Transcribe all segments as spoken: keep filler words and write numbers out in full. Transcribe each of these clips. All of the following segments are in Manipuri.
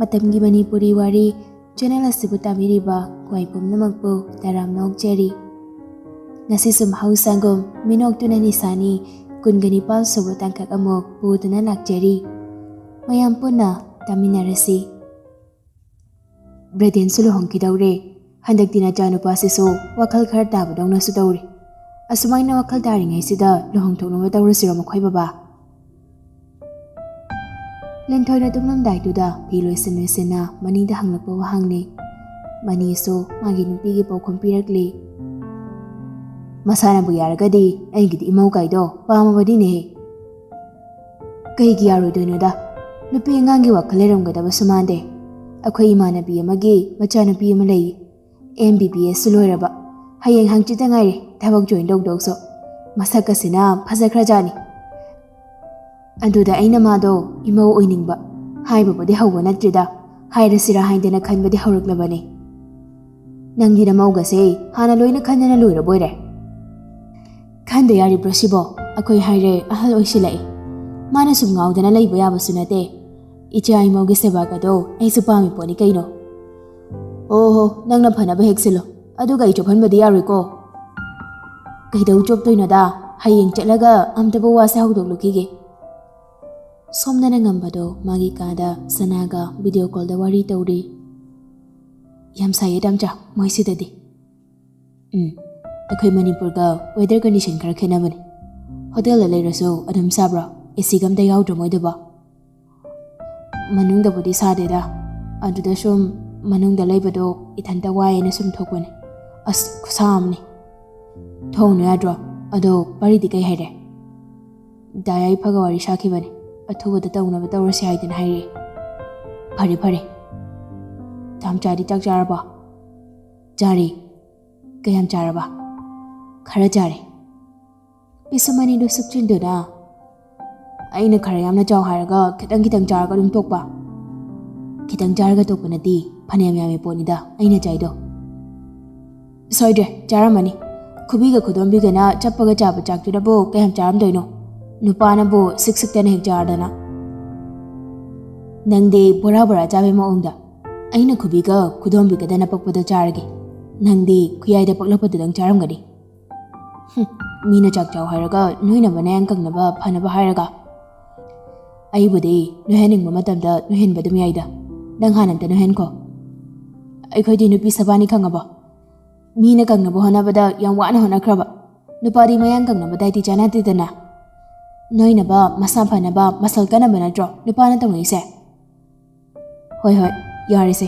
ꯃꯇꯝꯒꯤ ꯃꯅꯤꯄꯨꯔꯤ ꯋꯥꯔꯤ ꯆꯦꯅꯦꯜ ꯑꯁꯤꯕꯨ ꯇꯥꯕꯤꯔꯤꯕ ꯈ꯭ꯋꯥꯏ ꯄꯨꯝꯅꯃꯛꯄꯨ ꯇꯔꯥꯝꯅ ꯑꯣꯛꯆꯔꯤ꯫ ꯉꯁꯤꯁꯨ ꯃꯍꯧꯁꯥꯒꯨꯝ ꯃꯤꯅꯣꯛꯇꯨꯅ ꯅꯤꯁꯥꯅꯤ ꯀꯨꯟꯒ ꯅꯤꯄꯥꯜ ꯁꯨꯕ ꯇꯥꯡꯀꯛ ꯑꯃꯨꯛ ꯄꯨꯗꯨꯅ ꯂꯥꯛꯆꯔꯤ꯫ ꯃꯌꯥꯝ ꯄꯨꯟꯅ ꯇꯥꯃꯤꯟꯅꯔꯁꯤ꯫ ꯕ꯭ꯔꯦꯗꯦꯟꯁꯨ ꯂꯨꯍꯣꯡꯈꯤꯗꯧꯔꯦ꯫ ꯍꯟꯗꯛꯇꯤ ꯅꯆꯥꯅꯨꯄꯥꯁꯤꯁꯨ ꯋꯥꯈꯜ ꯈꯔ ꯇꯥꯕꯗꯧꯅꯁꯨ ꯇꯧꯔꯤ꯫ ꯑꯁꯨꯃꯥꯏꯅ ꯋꯥꯈꯜ ꯇꯥꯔꯤꯉꯩꯁꯤꯗ ꯂꯨꯍꯣꯡꯊꯣꯛꯅꯕ ꯇꯧꯔꯁꯤꯔꯣ ꯃꯈꯣꯏ ꯕꯕꯥ? ꯂꯤꯟꯊꯣꯏꯅ ꯇꯨꯝꯂꯝꯗꯥꯏꯗꯨꯗ ꯐꯤ ꯂꯣꯏꯁꯤꯟ ꯂꯣꯏꯁꯤꯟꯅ ꯃꯅꯤꯗ ꯍꯪꯂꯛꯄ ꯋꯥꯍꯪꯅꯤ꯫ ꯃꯅꯤꯁꯨ ꯃꯥꯒꯤ ꯅꯨꯄꯤꯒꯤ ꯄꯥꯎꯈꯨꯝ ꯄꯤꯔꯛꯂꯤ꯫ ꯃꯁꯥꯅꯕꯨ ꯌꯥꯔꯒꯗꯤ ꯑꯩꯒꯤꯗꯤ ꯏꯃꯧ ꯀꯥꯏꯗꯣ ꯄꯥꯝꯃꯕꯗꯤꯅꯦꯍꯦ꯫ ꯀꯩꯒꯤ ꯌꯥꯔꯣꯏꯗꯣꯏꯅꯣꯗ? ꯅꯨꯄꯤ ꯑꯉꯥꯡꯒꯤ ꯋꯥꯈꯜ ꯂꯩꯔꯝꯒꯗꯕꯁꯨ ꯃꯥꯟꯗꯦ꯫ ꯑꯩꯈꯣꯏ ꯏꯃꯥꯟꯅꯕꯤ ꯑꯃꯒꯤ ꯃꯆꯥꯅꯨꯄꯤ ꯑꯃ ꯂꯩ, ꯑꯦꯝ ꯕꯤ ꯕꯤ ꯑꯦꯁꯁꯨ ꯂꯣꯏꯔꯕ꯫ ꯍꯌꯦꯡ ꯍꯪꯆꯤꯠꯇ ꯉꯥꯏꯔꯦ ꯊꯕꯛ ꯖꯣꯏꯟ ꯇꯧꯗꯧꯁꯨ꯫ ꯃꯁꯛ ꯑꯁꯤꯅ ꯐꯖꯈ꯭ꯔꯖꯥꯠꯅꯤ꯫ ꯑꯗꯨꯗ ꯑꯩꯅ ꯃꯥꯗꯣ ꯏꯃꯧ ꯑꯣꯏꯅꯤꯡꯕ꯫ ꯍꯥꯏꯕꯕꯨꯗꯤ ꯍꯧꯕ ꯅꯠꯇ꯭ꯔꯤꯗ, ꯍꯥꯏꯔꯁꯤꯔꯥ ꯍꯥꯏꯗꯅ ꯈꯟꯕꯗꯤ ꯍꯧꯔꯛꯂꯕꯅꯤ꯫ ꯅꯪꯗꯤ ꯅꯃꯧꯒꯁꯦ ꯍꯥꯟꯅ ꯂꯣꯏꯅ ꯈꯟꯗꯅ ꯂꯣꯏꯔꯕꯣꯏꯔꯦ? ꯈꯟꯗ ꯌꯥꯔꯤꯕ꯭ꯔꯣ ꯁꯤꯕꯣ? ꯑꯩꯈꯣꯏ ꯍꯥꯏꯔꯦ ꯑꯍꯜ ꯑꯣꯏꯁꯤꯜꯂꯛꯑꯦ꯫ ꯃꯥꯅ ꯁꯨꯝ ꯉꯥꯎꯗꯅ ꯂꯩꯕ ꯌꯥꯕꯁꯨ ꯅꯠꯇꯦ꯫ ꯏꯆꯥ ꯏꯃꯧꯒꯤ ꯁꯦꯕꯥꯒꯗꯣ ꯑꯩꯁꯨ ꯄꯥꯝꯃꯤ ꯄꯣꯠꯅꯤ ꯀꯩꯅꯣ꯫ ꯑꯣ ꯍꯣ, ꯅꯪꯅ ꯐꯅꯕ ꯍꯦꯛ ꯁꯤꯜꯂꯣ꯫ ꯑꯗꯨꯒ ꯑꯩ ꯆꯣꯞꯍꯟꯕꯗꯤ ꯌꯥꯔꯣꯏꯀꯣ꯫ ꯀꯩꯗꯧ ꯆꯣꯞꯇꯣꯏꯅꯣꯗ? ꯍꯌꯦꯡ ꯆꯠꯂꯒ ꯑꯝꯇꯕꯨ ꯋꯥꯁꯦ ꯍꯧꯗꯣꯛꯂꯨꯈꯤꯒꯦ꯫ ꯁꯣꯝꯗꯅ ꯉꯝꯕꯗꯣ ꯃꯥꯒꯤ ꯀꯥꯗ ꯁꯅꯥꯒ ꯚꯤꯗꯤꯑꯣ ꯀꯣꯜꯗ ꯋꯥꯔꯤ ꯇꯧꯔꯤ꯫ ꯌꯥꯝ ꯁꯥꯏꯌꯦ ꯇꯥꯝꯆꯥ, ꯃꯣꯏ ꯁꯤꯗꯗꯤ꯫ ꯎꯝ, ꯑꯩꯈꯣꯏ ꯃꯅꯤꯄꯨꯔꯒ ꯋꯦꯗꯔ ꯀꯟꯗꯤꯁꯟ ꯈꯔ ꯈꯦꯠꯅꯕꯅꯦ꯫ ꯍꯣꯇꯦꯜꯗ ꯂꯩꯔꯁꯨ ꯑꯗꯨꯝ ꯁꯥꯕ꯭ꯔꯣ? ꯑꯦ ꯁꯤꯒ ꯑꯝꯇ ꯌꯥꯎꯗ꯭ꯔꯣ ꯃꯣꯏꯗꯨꯕꯣ? ꯃꯅꯨꯡꯗꯕꯨꯗꯤ ꯁꯥꯗꯦꯗ, ꯑꯗꯨꯗ ꯁꯨꯝ ꯃꯅꯨꯡꯗ ꯂꯩꯕꯗꯣ ꯏꯊꯟꯇ ꯋꯥꯏꯌꯦꯅ ꯁꯨꯝ ꯊꯣꯛꯄꯅꯦ꯫ ꯑꯁ, ꯈꯨꯁꯥ ꯑꯃꯅꯤ꯫ ꯊꯣꯡꯅꯨ ꯌꯥꯗ꯭ꯔꯣ? ꯑꯗꯣ ꯄꯔꯤꯗꯤ ꯀꯩ ꯍꯥꯏꯔꯦ? ꯗꯥ ꯌꯥꯏꯐꯒ ꯋꯥꯔꯤ ꯁꯥꯈꯤꯕꯅꯦ, ꯑꯊꯨꯕꯗ ꯇꯧꯅꯕ ꯇꯧꯔꯁꯤ ꯍꯥꯏꯗꯅ ꯍꯥꯏꯔꯛꯑꯦ꯫ ꯐꯔꯦ ꯐꯔꯦ꯫ ꯇꯥꯝꯆꯥꯗꯤ ꯆꯥꯛ ꯆꯥꯔꯕꯣ? ꯆꯥꯔꯦ꯫ ꯀꯌꯥꯝ ꯆꯥꯔꯕ? ꯈꯔ ꯆꯥꯔꯦ꯫ ꯄꯤꯁꯨꯝ ꯑꯅꯤꯗꯨ ꯁꯨꯞꯆꯤꯟꯗꯨꯅ, ꯑꯩꯅ ꯈꯔ ꯌꯥꯝꯅ ꯆꯥꯎ ꯍꯥꯏꯔꯒ ꯈꯤꯇꯪ ꯈꯤꯇꯪ ꯆꯥꯔꯒ ꯑꯗꯨꯝ ꯇꯣꯛꯄ꯫ ꯈꯤꯇꯪ ꯆꯥꯔꯒ ꯇꯣꯛꯄ ꯅꯠꯇꯦ, ꯐꯅꯌꯥꯝ ꯌꯥꯝꯃꯤ ꯄꯣꯠꯅꯤꯗ ꯑꯩꯅ ꯆꯥꯏꯗꯣ꯫ ꯁꯣꯏꯗ꯭ꯔꯦ, ꯆꯥꯔꯝꯃꯅꯤ꯫ ꯈꯨꯕꯤꯒ ꯈꯨꯗꯣꯝꯕꯤꯒꯅ ꯆꯞꯄꯒ ꯆꯥꯕ ꯆꯥꯛꯇꯨꯅꯕꯨ ꯀꯌꯥꯝ ꯆꯥꯔꯝꯗꯣꯏꯅꯣ? ꯅꯨꯄꯥꯅꯕꯨ ꯁꯤꯛ ꯁꯤꯛꯇꯅ ꯍꯦꯛ ꯆꯥꯔꯗꯅ꯫ ꯅꯪꯗꯤ ꯕꯣꯔꯥ ꯕꯣꯔꯥ ꯆꯥꯕꯩ ꯃꯑꯣꯡꯗ꯫ ꯑꯩꯅ ꯈꯨꯕꯤꯒ ꯈꯨꯗꯣꯝꯕꯤꯒꯗ ꯅꯄꯛꯄꯗꯣ ꯆꯥꯔꯒꯦ, ꯅꯪꯗꯤ ꯈꯨꯌꯥꯏꯗ ꯄꯛꯂꯛꯄꯗꯨꯗꯪ ꯆꯥꯔꯝꯒꯅꯤ꯫ ꯍꯨꯝ, ꯃꯤꯅ ꯆꯥꯛ ꯆꯥꯎ ꯍꯥꯏꯔꯒ ꯅꯣꯏꯅꯕ ꯅꯌꯥꯡ ꯀꯪꯅꯕ ꯐꯅꯕ ꯍꯥꯏꯔꯒ꯫ ꯑꯩꯕꯨꯗꯤ ꯅꯣꯏꯍꯟꯅꯤꯡꯕ ꯃꯇꯝꯗ ꯅꯣꯏꯍꯟꯕ ꯑꯗꯨꯝ ꯌꯥꯏꯗ꯫ ꯅꯪ ꯍꯥꯟꯅ ꯑꯝꯇ ꯅꯣꯏꯍꯟꯈꯣ꯫ ꯑꯩꯈꯣꯏꯗꯤ ꯅꯨꯄꯤ ꯁꯕꯥꯅꯤ ꯈꯪꯉꯕꯣ? ꯃꯤꯅ ꯀꯪꯅꯕ ꯍꯣꯠꯅꯕꯗ ꯌꯥꯝ ꯋꯥꯅ ꯍꯣꯠꯅꯈ꯭ꯔꯕ꯫ ꯅꯨꯄꯥꯗꯤ ꯃꯌꯥꯡ ꯀꯪꯅꯕ ꯗꯥꯏꯠꯇꯤ ꯆꯥꯅꯗꯦꯗꯅ꯫ ꯅꯣꯏꯅꯕ, ꯃꯁꯥ ꯐꯅꯕ, ꯃꯁꯜ ꯀꯟꯅꯕ ꯅꯠꯇ꯭ꯔꯣ ꯅꯨꯄꯥꯅ ꯇꯧꯅꯩꯁꯦ? ꯍꯣꯏ, ꯍꯣꯏ, ꯌꯥꯔꯦꯁꯦ꯫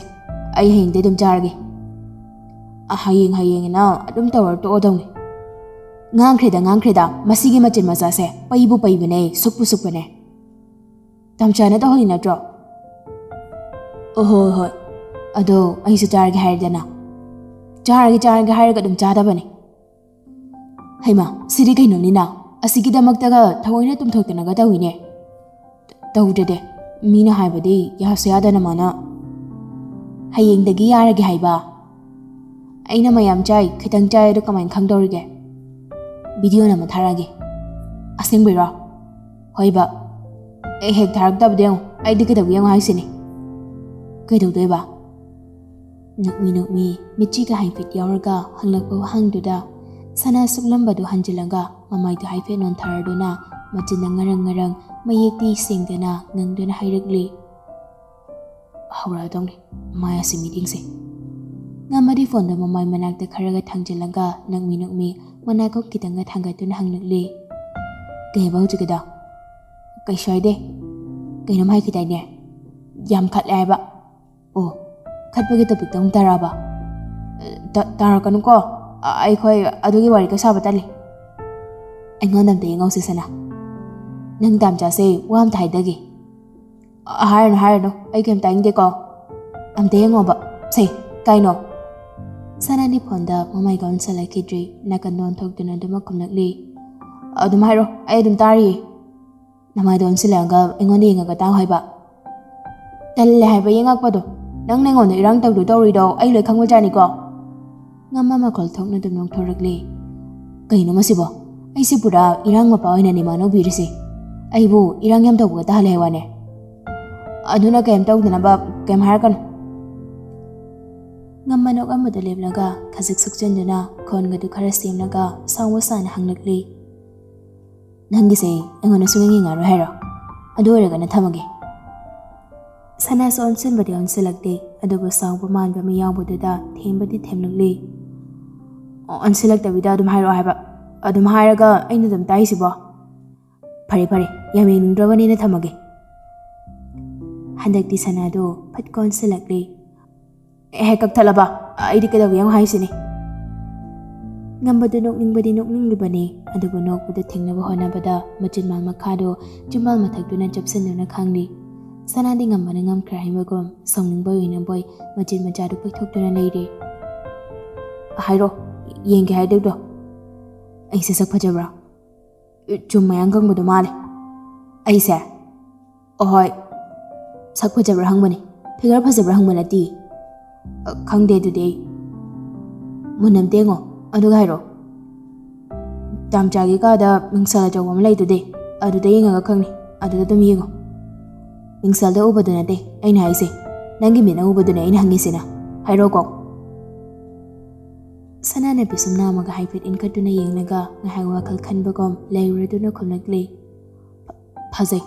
ꯑꯩ ꯍꯌꯦꯡꯗꯩ ꯑꯗꯨꯝ ꯆꯥꯔꯒꯦ꯫ ꯑ, ꯍꯌꯦꯡ, ꯍꯌꯦꯡꯅ ꯑꯗꯨꯝ ꯇꯧꯔ ꯇꯣꯛꯑꯗꯧꯅꯤ꯫ ꯉꯥꯡꯈ꯭ꯔꯦꯗ, ꯉꯥꯡꯈ꯭ꯔꯦꯗ, ꯃꯁꯤꯒꯤ ꯃꯆꯤꯟ ꯃꯆꯥꯁꯦ ꯄꯩꯕꯨ ꯄꯩꯕꯅꯦ, ꯁꯨꯛꯄꯨ ꯁꯨꯛꯄꯅꯦ꯫ ꯇꯥꯝꯆꯥꯅ ꯇꯧꯍꯜꯂꯤ ꯅꯠꯇ꯭ꯔꯣ? ꯑꯣ, ꯍꯣꯏ, ꯍꯣꯏ꯫ ꯑꯗꯣ ꯑꯩꯁꯨ ꯆꯥꯔꯒꯦ ꯍꯥꯏꯔꯦꯗꯅ꯫ ꯆꯥꯔꯒꯦ, ꯆꯥꯔꯒꯦ ꯍꯥꯏꯔꯒ ꯑꯗꯨꯝ ꯆꯥꯗꯕꯅꯦ꯫ ꯍꯩꯃꯥ, ꯁꯤꯗꯤ ꯀꯩꯅꯣꯅꯤꯅ? ꯑꯁꯤꯒꯤꯗꯃꯛꯇꯒ ꯊꯑꯣꯏꯅ ꯇꯨꯝꯊꯣꯛꯇꯅꯒ ꯇꯧꯏꯅꯦ꯫ ꯇꯧꯗ꯭ꯔꯗꯤ꯫ ꯃꯤꯅ ꯍꯥꯏꯕꯗꯤ ꯌꯥꯁꯨ ꯌꯥꯗꯅ ꯃꯥꯅ꯫ ꯍꯌꯦꯡꯗꯒꯤ ꯌꯥꯔꯒꯦ ꯍꯥꯏꯕ? ꯑꯩꯅ ꯃꯌꯥꯝ ꯆꯥꯏ, ꯈꯤꯇꯪ ꯆꯥꯏ, ꯑꯗꯨ ꯀꯃꯥꯏꯅ ꯈꯪꯗꯧꯔꯤꯒꯦ? ꯚꯤꯗꯤꯑꯣ ꯅꯝꯃ ꯊꯥꯔꯛꯑꯒꯦ꯫ ꯑꯁꯦꯡꯕꯩꯔꯣ? ꯍꯣꯏꯕ꯫ ꯑꯦ, ꯍꯦꯛ ꯊꯥꯔꯛꯇꯕꯗ ꯌꯦꯡꯉꯨ, ꯑꯩꯗꯤ ꯀꯩꯗꯧꯒꯦ ꯌꯦꯡꯉꯨ ꯍꯥꯏꯁꯤꯅꯤ꯫ ꯀꯩꯗꯧꯗꯣꯏꯕ? ꯅꯣꯛꯃꯤ ꯅꯣꯛꯃꯤ ꯃꯤꯠꯆꯤꯒ ꯍꯥꯏꯐꯦꯠ ꯌꯥꯎꯔꯒ ꯍꯪꯂꯛꯄ ꯋꯥꯍꯪꯗꯨꯗ ꯁꯅꯥ ꯁꯨꯛꯂꯝꯕꯗꯨ ꯍꯟꯖꯤꯜꯂꯒ ꯃꯃꯥꯏꯗꯨ ꯍꯥꯏꯐꯦꯠ ꯅꯣꯟꯊꯔꯗꯨꯅ ꯃꯆꯤꯟꯅ ꯉꯔꯪ ꯉꯔꯪ ꯃꯌꯦꯛꯇꯤ ꯁꯦꯡꯗꯅ ꯉꯪꯗꯨꯅ ꯍꯥꯏꯔꯛꯂꯤ꯫ ꯍꯧꯔꯛꯑꯗꯧꯅꯤ ꯃꯥꯌꯥꯁꯤ ꯃꯤꯇꯤꯡꯁꯦ꯫ ꯉꯝꯃꯗꯤ ꯐꯣꯟꯗꯣ ꯃꯃꯥꯏ ꯃꯅꯥꯛꯇ ꯈꯔꯒ ꯊꯥꯡꯖꯤꯜꯂꯒ ꯅꯣꯛꯃꯤ ꯅꯣꯛꯃꯤ ꯃꯅꯥꯀꯣꯡ ꯈꯤꯇꯪꯒ ꯊꯥꯡꯒꯠꯇꯨꯅ ꯍꯪꯂꯛꯂꯤ꯫ ꯀꯩ ꯍꯥꯏꯕ ꯍꯧꯖꯤꯛꯀꯤꯗꯣ? ꯀꯩꯁꯨ ꯍꯥꯏꯗꯦ꯫ ꯀꯩꯅꯣꯝ ꯍꯥꯏꯈꯤꯗꯥꯏꯅꯦ? ꯌꯥꯝ ꯈꯠꯂꯦ ꯍꯥꯏꯕ꯫ ꯑꯣ, ꯈꯠꯄꯒꯤ ꯇꯣꯄꯤꯛꯇ ꯑꯃꯨꯛ ꯇꯥꯔꯛꯑꯕ? ꯇꯥ-, ꯇꯥꯔꯛꯀꯅꯨꯀꯣ꯫ ꯑ-, ꯑꯩꯈꯣꯏ ꯑꯗꯨꯒꯤ ꯋꯥꯔꯤꯒ ꯁꯥꯕ ꯇꯜꯂꯤ꯫ ꯑꯩꯉꯣꯟꯗ ꯑꯝꯇ ꯌꯦꯡꯉꯧꯁꯦ ꯁꯅꯥ꯫ ꯅꯪ ꯇꯥꯝꯆꯥꯁꯦ ꯋꯥ ꯑꯝꯇ ꯍꯥꯏꯗꯒꯦ꯫ ꯑ-, ꯍꯥꯏꯔꯅꯨ, ꯍꯥꯏꯔꯅꯨ꯫ ꯑꯩ ꯀꯩꯝ ꯇꯥꯅꯤꯡꯗꯦꯀꯣ꯫ ꯑꯝꯇ ꯌꯦꯡꯉꯣꯕ꯫ ꯁꯦ, ꯀꯥꯏꯅꯣ? ꯁꯅꯥꯗꯤ ꯐꯣꯟꯗ ꯃꯃꯥꯏꯒ ꯑꯣꯟꯁꯤꯜꯂꯛꯈꯤꯗ꯭ꯔꯤ꯫ ꯅꯥꯀꯟꯗ ꯑꯣꯟꯊꯣꯛꯇꯨꯅ ꯑꯗꯨꯃꯛ ꯈꯨꯝꯂꯛꯂꯤ꯫ ꯑꯗꯨꯝ ꯍꯥꯏꯔꯣ, ꯑꯩ ꯑꯗꯨꯝ ꯇꯥꯔꯤꯌꯦ꯫ ꯅꯃꯥꯏꯗꯣ ꯑꯣꯟꯁꯤꯜꯂꯛꯑꯒ ꯑꯩꯉꯣꯟꯗ ꯌꯦꯡꯉꯒ ꯇꯥꯎ ꯍꯥꯏꯕ꯫ ꯇꯜꯂꯦ ꯍꯥꯏꯕ ꯌꯦꯡꯉꯛꯄꯗꯣ꯫ ꯅꯪꯅ ꯑꯩꯉꯣꯟꯗ ꯏꯔꯥꯡ ꯇꯧꯗꯣꯏ ꯇꯧꯔꯤꯗꯣ ꯑꯩ ꯂꯣꯏ ꯈꯪꯕꯖꯥꯠꯅꯤꯀꯣ꯫ ꯉꯝꯃ ꯃꯈꯣꯜ ꯊꯣꯛꯅ ꯑꯗꯨꯝ ꯅꯣꯛꯊꯣꯔꯛꯂꯦ꯫ ꯀꯩꯅꯣ ꯃꯁꯤꯕꯣ? ꯑꯩꯁꯦ ꯄꯨꯔꯥ ꯏꯔꯥꯡ ꯃꯄꯥ ꯑꯣꯏꯅꯅꯦ ꯃꯥꯅꯧꯕꯤꯔꯤꯁꯦ꯫ ꯑꯩꯕꯨ ꯏꯔꯥꯡ ꯌꯥꯝ ꯇꯧꯕꯒ ꯇꯥꯍꯜꯂꯦ ꯍꯥꯏ ꯋꯥꯅꯦ꯫ ꯑꯗꯨꯅ ꯀꯩꯝ ꯇꯧꯗꯅꯕ ꯀꯩꯝ ꯍꯥꯏꯔꯛꯀꯅꯨ꯫ ꯉꯝꯕ ꯅꯣꯛꯑꯝꯕꯗꯨ ꯂꯦꯞꯂꯒ ꯈꯖꯤꯛ ꯁꯨꯛꯆꯟꯗꯨꯅ ꯈꯣꯟꯒꯗꯨ ꯈꯔ ꯁꯦꯝꯂꯒ ꯁꯥꯎꯕ ꯁꯥꯅ ꯍꯪꯂꯛꯂꯤ꯫ "ꯅꯪꯒꯤꯁꯦ ꯑꯩꯉꯣꯟꯗ ꯁꯨꯡꯌꯦꯡ ꯌꯦꯡꯉꯔꯣꯏ ꯍꯥꯏꯔꯣ? ꯑꯗꯨ ꯑꯣꯏꯔꯒꯅ ꯊꯝꯃꯒꯦ꯫" ꯁꯅꯥꯁꯨ ꯑꯣꯟꯁꯤꯟꯕꯗꯤ ꯑꯣꯟꯁꯤꯜꯂꯛꯇꯦ, ꯑꯗꯨꯕꯨ ꯁꯥꯎꯕ ꯃꯥꯟꯕ ꯑꯃ ꯌꯥꯎꯕꯗꯨꯗ ꯊꯦꯝꯕꯗꯤ ꯊꯦꯝꯂꯛꯂꯤ꯫ "ꯑꯣꯟꯁꯤꯜꯂꯛꯇꯕꯤꯗ ꯑꯗꯨꯝ ꯍꯥꯏꯔꯛꯑꯣ ꯍꯥꯏꯕ꯫ ꯑꯗꯨꯝ ꯍꯥꯏꯔꯒ ꯑꯩꯅ ꯑꯗꯨꯝ ꯇꯥꯏꯁꯤꯕꯣ? ꯐꯔꯦ ꯐꯔꯦ, ꯌꯥꯝ ꯌꯦꯡꯅꯤꯡꯗ꯭ꯔꯕꯅꯤꯅ ꯊꯝꯃꯒꯦ꯫" ꯍꯟꯗꯛꯇꯤ ꯁꯅꯥꯗꯣ ꯐꯠ ꯀꯣꯟꯁꯤꯜꯂꯛꯂꯦ꯫ "ꯑꯦ, ꯍꯦꯛ ꯀꯛꯊꯠꯂꯕ? ꯑꯩꯗꯤ ꯀꯩꯗꯧꯒꯦ ꯌꯦꯡꯉꯨ ꯍꯥꯏꯁꯤꯅꯤ꯫" ꯉꯝꯕꯗꯨ ꯅꯣꯛꯅꯤꯡꯕꯗꯤ ꯅꯣꯛꯅꯤꯡꯂꯤꯕꯅꯤ, ꯑꯗꯨꯕꯨ ꯅꯣꯛꯄꯗꯨ ꯊꯤꯡꯅꯕ ꯍꯣꯠꯅꯕꯗ ꯃꯆꯤꯟꯕꯥꯜ ꯃꯈꯥꯗꯨ ꯆꯤꯟꯕꯥꯜ ꯃꯊꯛꯇꯨꯅ ꯆꯞꯁꯤꯟꯗꯨꯅ ꯈꯥꯡꯂꯤ꯫ ꯁꯅꯥꯗꯤ ꯉꯝꯕꯅ ꯉꯝꯈ꯭ꯔꯦ ꯍꯥꯏꯕꯒꯨꯝ ꯁꯥꯎꯅꯤꯡꯕ ꯑꯣꯏꯅꯕꯣꯏ ꯃꯆꯤꯟ ꯃꯆꯥꯗꯨ ꯄꯩꯊꯣꯛꯇꯨꯅ ꯂꯩꯔꯤ꯫ "ꯍꯥꯏꯔꯣ, ꯌꯦꯡꯒꯦ ꯍꯥꯏꯗꯨꯗꯣ꯫ ꯑꯩꯁꯦ ꯁꯛ ꯐꯖꯕ꯭ꯔꯥ? ꯆꯨꯝ ꯃꯌꯥꯡ ꯀꯪꯕꯗꯣ ꯃꯥꯜꯂꯦ ꯑꯩꯁꯦ?" "ꯑꯍꯣꯏ, ꯁꯛ ꯐꯖꯕ꯭ꯔꯥ ꯍꯪꯕꯅꯦ, ꯐꯤꯒꯔ ꯐꯖꯕ꯭ꯔꯥ ꯍꯪꯕ ꯅꯠꯇꯦ꯫" "ꯑ, ꯈꯪꯗꯦ ꯑꯗꯨꯗꯤ ꯑꯩ꯫" "ꯃꯨꯟꯅ ꯑꯝꯇ ꯌꯦꯡꯉꯣ, ꯑꯗꯨꯒ ꯍꯥꯏꯔꯣ꯫" "ꯇꯥꯝꯆꯥꯒꯤ ꯀꯥꯗ ꯃꯤꯡꯁꯦꯜ ꯑꯆꯧꯕ ꯑꯃ ꯂꯩꯗꯨꯗꯤ, ꯑꯗꯨꯗ ꯌꯦꯡꯉꯒ ꯈꯪꯅꯤ, ꯑꯗꯨꯗ ꯑꯗꯨꯝ ꯌꯦꯡꯉꯣ꯫" "ꯃꯤꯡꯁꯦꯜꯗ ꯎꯕꯗꯨ ꯅꯠꯇꯦ ꯑꯩꯅ ꯍꯥꯏꯁꯦ, ꯅꯪꯒꯤ ꯃꯤꯠꯅ ꯎꯕꯗꯨꯅꯦ ꯑꯩꯅ ꯍꯪꯉꯤꯁꯤꯅ꯫ ꯍꯥꯏꯔꯣꯀꯣ꯫" ꯁꯅꯥꯅ ꯄꯤꯁꯨꯝ ꯅꯥꯝꯃꯒ ꯍꯥꯏꯐꯦꯠ ꯏꯟꯈꯠꯇꯨꯅ ꯌꯦꯡꯂꯒ ꯉꯥꯏꯍꯥꯛ ꯋꯥꯈꯜ ꯈꯟꯕꯒꯨꯝ ꯂꯩꯔꯨꯔꯗꯨꯅ ꯈꯨꯝꯂꯛꯂꯦ꯫ "ꯐꯖꯩ꯫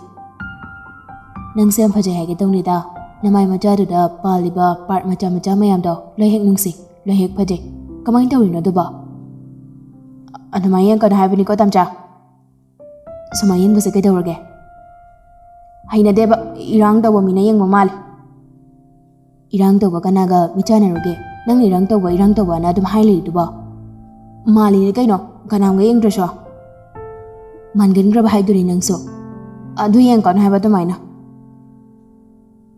ꯅꯪꯁꯦ ꯌꯥꯝ ꯐꯖꯩ ꯍꯥꯏꯒꯦ ꯇꯧꯅꯤꯗ꯫ ꯅꯃꯥꯏ ꯃꯆꯥꯗꯨꯗ ꯄꯥꯜꯂꯤꯕ ꯄꯥꯔꯠ ꯃꯆꯥ ꯃꯆꯥ ꯃꯌꯥꯝꯗꯣ ꯂꯣꯏ ꯍꯦꯛ ꯅꯨꯡꯁꯤ, ꯂꯣꯏ ꯍꯦꯛ ꯐꯖꯩ꯫ ꯀꯃꯥꯏꯅ ꯇꯧꯔꯤꯅꯣ ꯑꯗꯨꯕꯣ?" "ꯑꯗꯨꯃꯥꯏꯅ ꯌꯦꯡꯀꯅꯨ ꯍꯥꯏꯕꯅꯤꯀꯣ, ꯇꯥꯝꯆꯥ꯫ ꯁꯨꯃꯥꯏꯅ ꯌꯦꯡꯕꯁꯦ ꯀꯩꯗꯧꯔꯒꯦ? ꯍꯩꯅꯗꯦꯕ, ꯏꯔꯥꯡ ꯇꯧꯕ ꯃꯤꯅ ꯌꯦꯡꯕ ꯃꯥꯜꯂꯦ꯫" "ꯏꯔꯥꯡ ꯇꯧꯕ ꯀꯅꯥꯒ ꯃꯤꯆꯥꯟꯅꯔꯨꯒꯦ? ꯅꯪꯅ ꯏꯔꯥꯡ ꯇꯧꯕ, ꯏꯔꯥꯡ ꯇꯧꯕꯅ ꯑꯗꯨꯝ ꯍꯥꯏ ꯂꯩꯔꯤꯗꯨꯕꯣ?" "ꯃꯥꯜꯂꯤꯅꯦ ꯀꯩꯅꯣ, ꯀꯅꯥꯝꯒ ꯌꯦꯡꯗ꯭ꯔꯁꯨ꯫ ꯃꯥꯟꯒꯟꯈ꯭ꯔꯕ ꯍꯥꯏꯗꯨꯅꯤ ꯅꯪꯁꯨ꯫ ꯑꯗꯨ ꯌꯦꯡꯀꯥꯅꯨ ꯍꯥꯏꯕ ꯑꯗꯨꯃꯥꯏꯅ꯫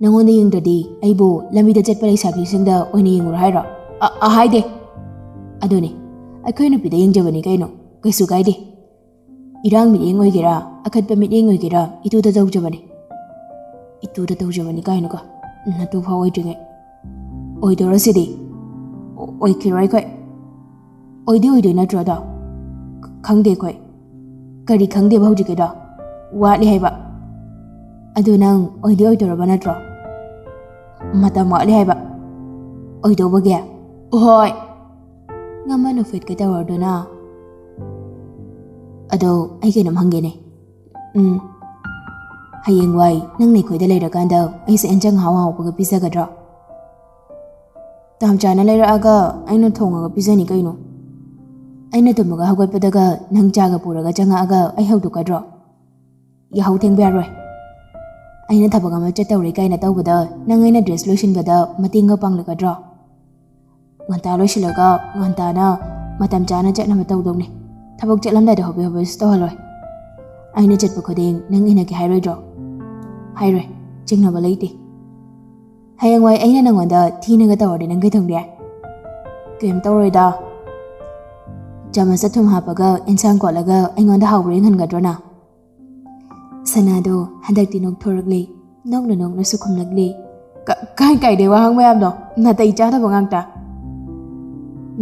ꯅꯪꯉꯣꯟꯗ ꯌꯦꯡꯗ꯭ꯔꯗꯤ ꯑꯩꯕꯨ ꯂꯝꯕꯤꯗ ꯆꯠꯄ ꯂꯩꯁꯥꯕꯤꯁꯤꯡꯗ ꯑꯣꯏꯅ ꯌꯦꯡꯉꯨꯔꯣ ꯍꯥꯏꯔꯣ? ꯑ-, ꯑ, ꯍꯥꯏꯗꯦ꯫ ꯑꯗꯨꯅꯤ, ꯑꯩꯈꯣꯏ ꯅꯨꯄꯤꯗ ꯌꯦꯡꯖꯕꯅꯤ ꯀꯩꯅꯣ, ꯀꯩꯁꯨ ꯀꯥꯏꯗꯦ꯫ ꯏꯔꯥꯡ ꯃꯤꯠꯌꯦꯡ ꯑꯣꯏꯒꯦꯔꯥ, ꯑꯈꯠꯄ ꯃꯤꯠꯌꯦꯡ ꯑꯣꯏꯒꯦꯔꯥ, ꯏꯇꯨꯗ ꯇꯧꯖꯕꯅꯤ꯫" "ꯏꯇꯨꯗ ꯇꯧꯖꯕꯅꯤ" ꯀꯥꯏꯅꯀꯣ, ꯅꯇꯨ ꯐꯥꯎ ꯑꯣꯏꯗ꯭ꯔꯤꯉꯩ꯫ ꯑꯣꯏꯗꯣꯔꯁꯤꯗꯤ꯫ ꯑꯣ-, ꯑꯣꯏꯈꯤꯔꯣꯏ ꯑꯩꯈꯣꯏ꯫ ꯑꯣꯏꯗꯤ ꯑꯣꯏꯗꯣꯏ ꯅꯠꯇ꯭ꯔꯣ ꯑꯗꯣ? ꯈ-, ꯈꯪꯗꯦ ꯑꯩꯈꯣꯏ꯫ ꯀꯔꯤ ꯈꯪꯗꯦꯕ ꯍꯧꯖꯤꯛꯀꯤꯗꯣ? ꯋꯥꯠꯂꯤ ꯍꯥꯏꯕ꯫ ꯑꯗꯨ ꯅꯪ ꯑꯣꯏꯗꯤ ꯑꯣꯏꯗꯣꯔꯕ ꯅꯠꯇ꯭ꯔꯣ? ꯃꯇꯝ ꯋꯥꯠꯂꯤ ꯍꯥꯏꯕ꯫ ꯑꯣꯏꯗꯧꯕꯒꯤ? ꯍꯣꯏ꯫ ꯉꯝꯃ ꯅꯣꯛꯐꯦꯠꯀ ꯇꯧꯔꯗꯨꯅ, "ꯑꯗꯣ ꯑꯩ ꯀꯩꯅꯣꯝ ꯍꯪꯒꯦꯅꯦ꯫ ꯎꯝ꯫ ꯍꯌꯦꯡꯋꯥꯏ ꯅꯪꯅ ꯑꯩꯈꯣꯏꯗ ꯂꯩꯔꯀꯥꯟꯗ ꯑꯩꯁꯦ ꯑꯦꯟꯖꯥꯡ ꯑꯍꯥꯎ ꯑꯍꯥꯎꯕꯒ ꯄꯤꯖꯒꯗ꯭ꯔꯣ?" "ꯇꯥꯝꯆꯥꯅ ꯂꯩꯔꯛꯑꯒ ꯑꯩꯅ ꯊꯣꯡꯉꯒ ꯄꯤꯖꯅꯤ ꯀꯩꯅꯣ꯫ ꯑꯩꯅ ꯇꯨꯝꯃꯒ ꯍꯧꯒꯠꯄꯗꯒ ꯅꯪ ꯆꯥꯒ ꯄꯨꯔꯒ ꯆꯪꯉꯛꯑꯒ ꯑꯩ ꯍꯧꯗꯣꯛꯀꯗ꯭ꯔꯣ? ꯌꯥꯍꯧ ꯊꯦꯡꯕ ꯌꯥꯔꯣꯏ꯫ ꯑꯩꯅ ꯊꯕꯛ ꯑꯃ ꯆꯠꯇꯧꯔꯦ ꯀꯥꯏꯅ ꯇꯧꯕꯗ ꯅꯪ ꯑꯩꯅ ꯗ꯭ꯔꯦꯁ ꯂꯣꯏꯁꯤꯟꯕꯗ ꯃꯇꯦꯡꯒ ꯄꯥꯡꯂꯛꯀꯗ꯭ꯔꯣ? ꯉꯟꯇꯥ ꯂꯣꯏꯁꯤꯜꯂꯒ ꯉꯟꯇꯥꯅ ꯃꯇꯝ ꯆꯥꯅ ꯆꯠꯅꯕ ꯇꯧꯗꯧꯅꯤ꯫ ꯊꯕꯛ ꯆꯠꯂꯝꯗꯥꯏꯗ ꯍꯣꯕꯦ ꯍꯣꯕꯦꯁꯨ ꯇꯧꯍꯜꯂꯣꯏ꯫ ꯑꯩꯅ ꯆꯠꯄ ꯈꯨꯗꯤꯡ ꯅꯪ ꯏꯟꯅꯒꯦ ꯍꯥꯏꯔꯣꯏꯗ꯭ꯔꯣ?" "ꯍꯥꯏꯔꯣꯏ꯫ ꯆꯤꯡꯅꯕ ꯂꯩꯇꯦ꯫ ꯍꯌꯦꯡꯋꯥꯏ ꯑꯩꯅ ꯅꯪꯉꯣꯟꯗ ꯊꯤꯅꯒ ꯇꯧꯔꯗꯤ ꯅꯪ ꯀꯩꯗꯧꯅꯤ?" "ꯀꯩꯝ ꯇꯧꯔꯣꯏꯗ꯫ ꯆꯥꯃꯁ ꯊꯨꯝ ꯍꯥꯞꯄꯒ ꯏꯟꯁꯥꯡ ꯀꯣꯠꯂꯒ ꯑꯩꯉꯣꯟꯗ ꯍꯥꯎꯕ꯭ꯔꯥ ꯌꯦꯡꯍꯟꯒꯗ꯭ꯔꯣ ꯅꯪ?" ꯁꯅꯥꯗꯣ ꯍꯟꯗꯛꯇꯤ ꯅꯣꯛꯊꯣꯔꯛꯂꯦ꯫ ꯅꯣꯛꯅ ꯅꯣꯛꯅꯁꯨ ꯈꯨꯝꯂꯛꯂꯦ꯫ "ꯀ-, ꯀꯥꯏ ꯀꯥꯏꯗꯩ ꯋꯥꯍꯪ ꯃꯌꯥꯝꯅꯣ? ꯅꯥꯇꯩ ꯆꯥꯗꯕ ꯉꯥꯛꯇ꯫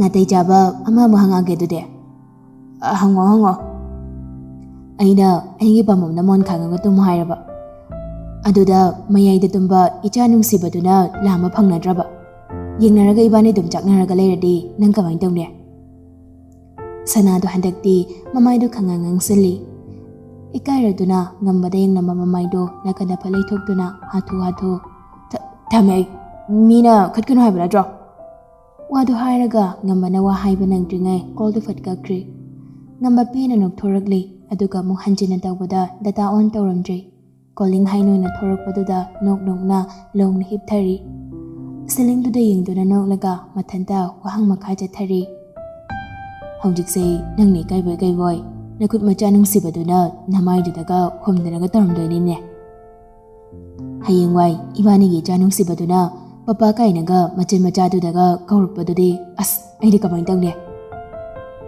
ꯅꯥꯇꯩ ꯆꯥꯕ ꯑꯃ ꯑꯃꯨꯛ ꯍꯪꯉꯛꯑꯒꯦ ꯑꯗꯨꯗꯤ꯫ ꯑ, ꯍꯪꯉꯣ, ꯍꯪꯉꯣ꯫" "ꯑꯩꯅ ꯑꯩꯒꯤ ꯄꯥꯝꯕꯣꯝꯗ ꯃꯣꯟ ꯈꯥꯡꯉꯒ ꯇꯨꯝꯃꯨ ꯍꯥꯏꯔꯕ꯫ ꯑꯗꯨꯗ ꯃꯌꯥꯏꯗ ꯇꯨꯝꯕ ꯏꯆꯥ ꯅꯨꯡꯁꯤꯕꯗꯨꯅ ꯂꯥꯝꯕ ꯐꯪꯅꯗ꯭ꯔꯕ꯫ ꯌꯦꯡꯅꯔꯒ ꯏꯕꯥꯅꯤ ꯑꯗꯨꯝ ꯆꯥꯛꯅꯔꯒ ꯂꯩꯔꯗꯤ ꯅꯪ ꯀꯃꯥꯏꯅ ꯇꯧꯅꯤ?" ꯁꯅꯥꯗꯣ ꯍꯟꯗꯛꯇꯤ ꯃꯃꯥꯏꯗꯣ ꯈꯪꯉ ꯉꯥꯡꯁꯤꯜꯂꯤ꯫ ꯏꯀꯥꯏꯔꯗꯨꯅ ꯉꯝꯕꯗ ꯌꯦꯡꯂꯝꯕ ꯃꯃꯥꯏꯗꯣ ꯅꯥꯀꯟꯗ ꯐꯠ ꯂꯩꯊꯣꯛꯇꯨꯅ ꯍꯥꯊꯨ ꯍꯥꯊꯨ, "ꯊ-, ꯊꯝꯃꯦ ꯑꯩ꯫ ꯃꯤꯅ ꯈꯠꯀꯅꯨ ꯍꯥꯏꯕ ꯅꯠꯇ꯭ꯔꯣ?" ꯋꯥꯗꯣ ꯍꯥꯏꯔꯒ ꯉꯝꯕꯅ ꯋꯥ ꯍꯥꯏꯕ ꯅꯪꯗ꯭ꯔꯤꯉꯩ ꯀꯣꯜꯗꯣ ꯐꯠ ꯀꯛꯈ꯭ꯔꯦ꯫ ꯉꯝꯕ ꯄꯦꯟꯅ ꯅꯣꯛꯊꯣꯔꯛꯂꯦ, ꯑꯗꯨꯒ ꯑꯃꯨꯛ ꯍꯟꯖꯤꯟꯅ ꯇꯧꯕꯗ ꯗꯇꯥ ꯑꯣꯟ ꯇꯧꯔꯝꯗ꯭ꯔꯦ꯫ ꯀꯣꯂꯤꯡ ꯍꯥꯏ ꯑꯣꯏꯅ ꯊꯣꯔꯛꯄꯗꯨꯗ ꯅꯣꯛ ꯅꯣꯛꯅ ꯂꯣꯡꯅ ꯍꯤꯞꯊꯔꯤ꯫ ꯁꯤꯂꯤꯡꯗꯨꯗ ꯌꯦꯡꯗꯨꯅ ꯅꯣꯛꯂꯒ ꯃꯊꯟꯇ ꯋꯥꯍꯪ ꯃꯈꯥ ꯆꯠꯊꯔꯤ꯫ "ꯍꯧꯖꯤꯛꯁꯦ ꯅꯪꯅ ꯏꯀꯥꯏꯕꯣꯏ ꯀꯩꯕꯣꯏ ꯅꯈꯨꯠ ꯃꯆꯥ ꯅꯨꯡꯁꯤꯕꯗꯨꯅ ꯅꯃꯥꯏꯗꯨꯗꯒ ꯈꯣꯝꯗꯅꯒ ꯇꯧꯔꯝꯗꯣꯏꯅꯤꯅꯦ꯫ ꯍꯌꯦꯡꯋꯥꯏ ꯏꯕꯥꯅꯤꯒꯤ ꯏꯆꯥ ꯅꯨꯡꯁꯤꯕꯗꯨꯅ ꯄꯄꯥ ꯀꯥꯏꯅꯒ ꯃꯆꯤꯟ ꯃꯆꯥꯗꯨꯗꯒ ꯀꯧꯔꯛꯄꯗꯨꯗꯤ ꯑꯁ ꯑꯩꯗꯤ ꯀꯃꯥꯏꯅ ꯇꯧꯅꯤ?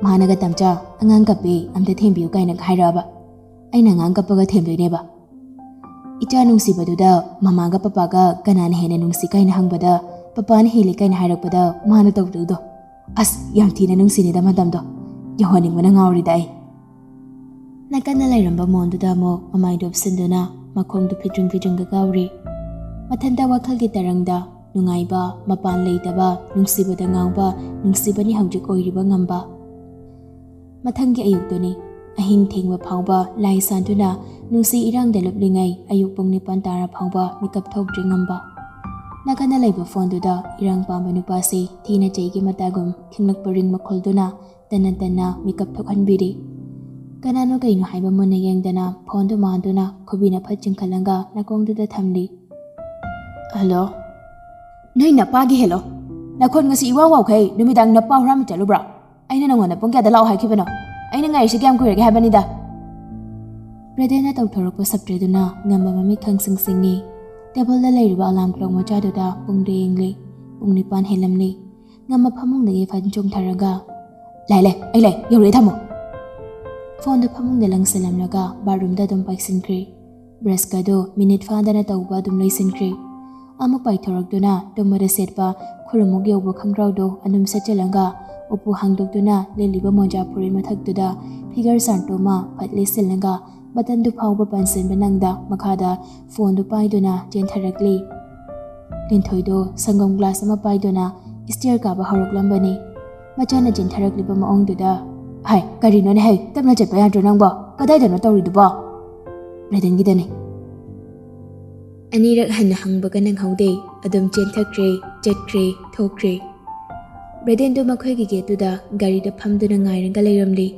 ꯃꯥꯅꯒ ꯇꯝꯆꯥ ꯑꯉꯥꯡ ꯀꯞꯄꯦ ꯑꯝꯇ ꯊꯦꯝꯕꯤꯌꯨ ꯀꯥꯏꯅꯒ ꯍꯥꯏꯔꯛꯑꯕ ꯑꯩꯅ ꯑꯉꯥꯡ ꯀꯞꯄꯒ ꯊꯦꯝꯗꯣꯏꯅꯦꯕ꯫ ꯏꯆꯥ ꯅꯨꯡꯁꯤꯕꯗꯨꯗ ꯃꯃꯥꯒ ꯄꯄꯥꯒ ꯀꯅꯥꯅ ꯍꯦꯟꯅ ꯅꯨꯡꯁꯤ ꯀꯥꯏꯅ ꯍꯪꯕꯗ ꯄꯄꯥꯅ ꯍꯦꯜꯂꯤ ꯀꯥꯏꯅ ꯍꯥꯏꯔꯛꯄꯗ ꯃꯥꯅ ꯇꯧꯗꯧꯗꯣ꯫ ꯑꯁ ꯌꯥꯝ ꯊꯤꯅ ꯅꯨꯡꯁꯤꯅꯦꯗ ꯃꯇꯝꯗꯣ꯫ ꯌꯧꯍꯟꯅꯤꯡꯕꯅ ꯉꯥꯎꯔꯤꯗ ꯑꯩ꯫" ꯅꯥꯀꯟꯗ ꯂꯩꯔꯝꯕ ꯃꯣꯟꯗꯨꯗ ꯑꯃꯨꯛ ꯃꯃꯥꯏꯗꯨ ꯎꯞꯁꯤꯟꯗꯨꯅ, ꯃꯈꯣꯡꯗꯨ ꯐꯤꯗ꯭ꯔꯤꯡ ꯐꯤꯗ꯭ꯔꯤꯡꯒ ꯀꯥꯎꯔꯤ꯫ ꯃꯊꯟꯇ ꯋꯥꯈꯜꯒꯤ ꯇꯔꯪꯗ ꯅꯨꯡꯉꯥꯏꯕ, ꯃꯄꯥꯟ ꯂꯩꯇꯕ, ꯅꯨꯡꯁꯤꯕꯗ ꯉꯥꯎꯕ, ꯅꯨꯡꯁꯤꯕꯅꯤ ꯍꯧꯖꯤꯛ ꯑꯣꯏꯔꯤꯕ ꯉꯝꯕ꯫ ꯃꯊꯪꯒꯤ ꯑꯌꯨꯛꯇꯨꯅꯤ꯫ ꯑꯍꯤꯡ ꯊꯦꯡꯕ ꯐꯥꯎꯕ ꯂꯥꯏ ꯁꯥꯟꯗꯨꯅ ꯅꯨꯡꯁꯤ ꯏꯔꯥꯡꯗ ꯂꯨꯞꯂꯤꯉꯩ ꯑꯌꯨꯛ ꯄꯨꯡ ꯅꯤꯄꯥꯟ ꯇꯥꯔ ꯐꯥꯎꯕ ꯃꯤꯀꯞ ꯊꯣꯛꯇ꯭ꯔꯤ ꯉꯝꯕ꯫ ꯅꯥꯀꯟꯗ ꯂꯩꯕ ꯐꯣꯟꯗꯨꯗ ꯏꯔꯥꯡ ꯄꯥꯝꯕ ꯅꯨꯄꯥꯁꯤ ꯊꯤꯅ ꯆꯩꯒꯤ ꯃꯇꯥꯒꯨꯝ ꯈꯤꯡꯂꯛꯄ ꯔꯤꯡ ꯃꯈꯣꯜꯗꯨꯅ ꯇꯟꯅ ꯇꯟꯅ ꯃꯤꯀꯞ ꯊꯣꯛꯍꯟꯕꯤꯔꯤ꯫ ꯀꯅꯥꯅꯣ ꯀꯩꯅꯣ ꯍꯥꯏꯕ ꯃꯨꯟꯅ ꯌꯦꯡꯗꯅ ꯐꯣꯟꯗꯨ ꯃꯥꯟꯗꯨꯅ ꯈꯨꯕꯤꯅ ꯐꯠ ꯆꯤꯡꯈꯠꯂꯒ ꯅꯥꯀꯣꯡꯗꯨꯗ ꯊꯝꯂꯤ꯫ "ꯍꯜꯂꯣ?" "ꯅꯣꯏ ꯅꯄꯥꯒꯤ ꯍꯦꯜꯂꯣ꯫ ꯅꯈꯣꯟ ꯉꯁꯤ ꯏꯋꯥ ꯋꯥꯎꯈꯩ ꯅꯨꯃꯤꯗꯥꯡ ꯅꯄꯥ ꯍꯨꯔꯥꯟꯕ ꯆꯠꯂꯨꯕ꯭ꯔꯥ? ꯑꯩꯅ ꯅꯪꯉꯣꯟꯗ ꯄꯨꯡ ꯀꯌꯥꯗ ꯂꯥꯛꯑꯣ ꯍꯥꯏꯈꯤꯕꯅꯣ? ꯑꯩꯅ ꯉꯥꯏꯔꯤꯁꯤ ꯀꯌꯥꯝ ꯀꯨꯏꯔꯒꯦ ꯍꯥꯏꯕꯅꯤꯗ?" ꯕ꯭ꯔꯦꯗꯦꯟꯅ ꯇꯧꯊꯣꯔꯛꯄ ꯁꯞꯇ꯭ꯔꯗꯨꯅ ꯉꯝꯕ ꯃꯃꯤꯠ ꯈꯪꯁꯤꯡ ꯁꯤꯡꯉꯤ꯫ ꯇꯦꯕꯜꯗ ꯂꯩꯔꯤꯕ ꯑꯂꯥꯝ ꯀ꯭ꯂꯣꯛ ꯃꯆꯥꯗꯨꯗ ꯄꯨꯡꯗ ꯌꯦꯡꯂꯤ꯫ ꯄꯨꯡ ꯅꯤꯄꯥꯟ ꯍꯦꯜꯂꯝꯂꯤ꯫ ꯉꯝꯕ ꯐꯃꯨꯡꯗꯒꯤ ꯐꯟ ꯆꯣꯡꯊꯔꯒ, "ꯂꯥꯏ ꯂꯩ, ꯑꯩ ꯂꯩ, ꯌꯧꯔꯛꯑꯦ, ꯊꯝꯃꯣ!" ꯐꯣꯟꯗꯨ ꯐꯃꯨꯡꯗ ꯂꯪꯁꯤꯜꯂꯝꯂꯒ ꯕꯥꯠꯔꯨꯝꯗ ꯑꯗꯨꯝ ꯄꯥꯏꯁꯤꯟꯈ꯭ꯔꯦ꯫ ꯕ꯭ꯔꯁꯀꯗꯨ ꯃꯤꯅꯤꯠ ꯐꯥꯗꯅ ꯇꯧꯕ ꯑꯗꯨꯝ ꯂꯣꯏꯁꯤꯟꯈ꯭ꯔꯦ꯫ ꯑꯃꯨꯛ ꯄꯥꯏꯊꯣꯔꯛꯇꯨꯅ ꯇꯨꯝꯕꯗ ꯁꯦꯠꯄ ꯈꯨꯔꯨꯃꯨꯛ ꯌꯧꯕ ꯈꯪꯒ꯭ꯔꯥꯎꯗꯨ ꯑꯗꯨꯝ ꯁꯦꯠꯆꯤꯜꯂꯒ ꯎꯄꯨ ꯍꯥꯡꯗꯣꯛꯇꯨꯅ ꯂꯤꯠꯂꯤꯕ ꯃꯣꯖꯥ ꯐꯨꯔꯤꯠ ꯃꯊꯛꯇꯨꯗ ꯐꯤꯒꯔ ꯆꯥꯟꯇꯨ ꯑꯃ ꯐꯠ ꯂꯤꯠꯁꯤꯜꯂꯒ ꯕꯇꯟꯗꯨ ꯐꯥꯎꯕ ꯄꯥꯟꯁꯤꯟꯕ ꯅꯪꯗ ꯃꯈꯥꯗ ꯐꯣꯟꯗꯨ ꯄꯥꯏꯗꯨꯅ ꯆꯦꯟꯊꯔꯛꯂꯤ꯫ ꯂꯤꯟꯊꯣꯏꯗꯣ ꯁꯪꯒꯣꯝ ꯒ꯭ꯂꯥꯁ ꯑꯃ ꯄꯥꯏꯗꯨꯅ ꯁ꯭ꯇꯤꯌꯔ ꯀꯥꯕ ꯍꯧꯔꯛꯂꯝꯕꯅꯤ꯫ ꯃꯆꯥꯅ ꯆꯦꯟꯊꯔꯛꯂꯤꯕ ꯃꯑꯣꯡꯗꯨꯗ, "ꯍꯥꯏ, ꯀꯔꯤꯅꯣꯅꯦ ꯍꯩ? ꯇꯞꯅ ꯆꯠꯄ ꯌꯥꯗ꯭ꯔꯣ ꯅꯪꯕꯣ? ꯀꯗꯥꯏꯗꯅꯣ ꯇꯧꯔꯤꯗꯨꯕꯣ?" "ꯕ꯭ꯔꯦꯗꯦꯟꯒꯤꯗꯅꯤ꯫" ꯑꯅꯤꯔꯛ ꯍꯟꯅ ꯍꯪꯕꯒ ꯅꯪꯍꯧꯗꯦ꯫ ꯑꯗꯨꯝ ꯆꯦꯟꯊꯈ꯭ꯔꯦ, ꯆꯠꯈ꯭ꯔꯦ, ꯊꯣꯛꯈ꯭ꯔꯦ꯫ ꯕ꯭ꯔꯦꯗꯦꯟꯗꯨ ꯃꯈꯣꯏꯒꯤ ꯒꯦꯠꯇꯨꯗ ꯒꯥꯔꯤꯗ ꯐꯝꯗꯨꯅ ꯉꯥꯏꯔꯒ ꯂꯩꯔꯝꯂꯤ꯫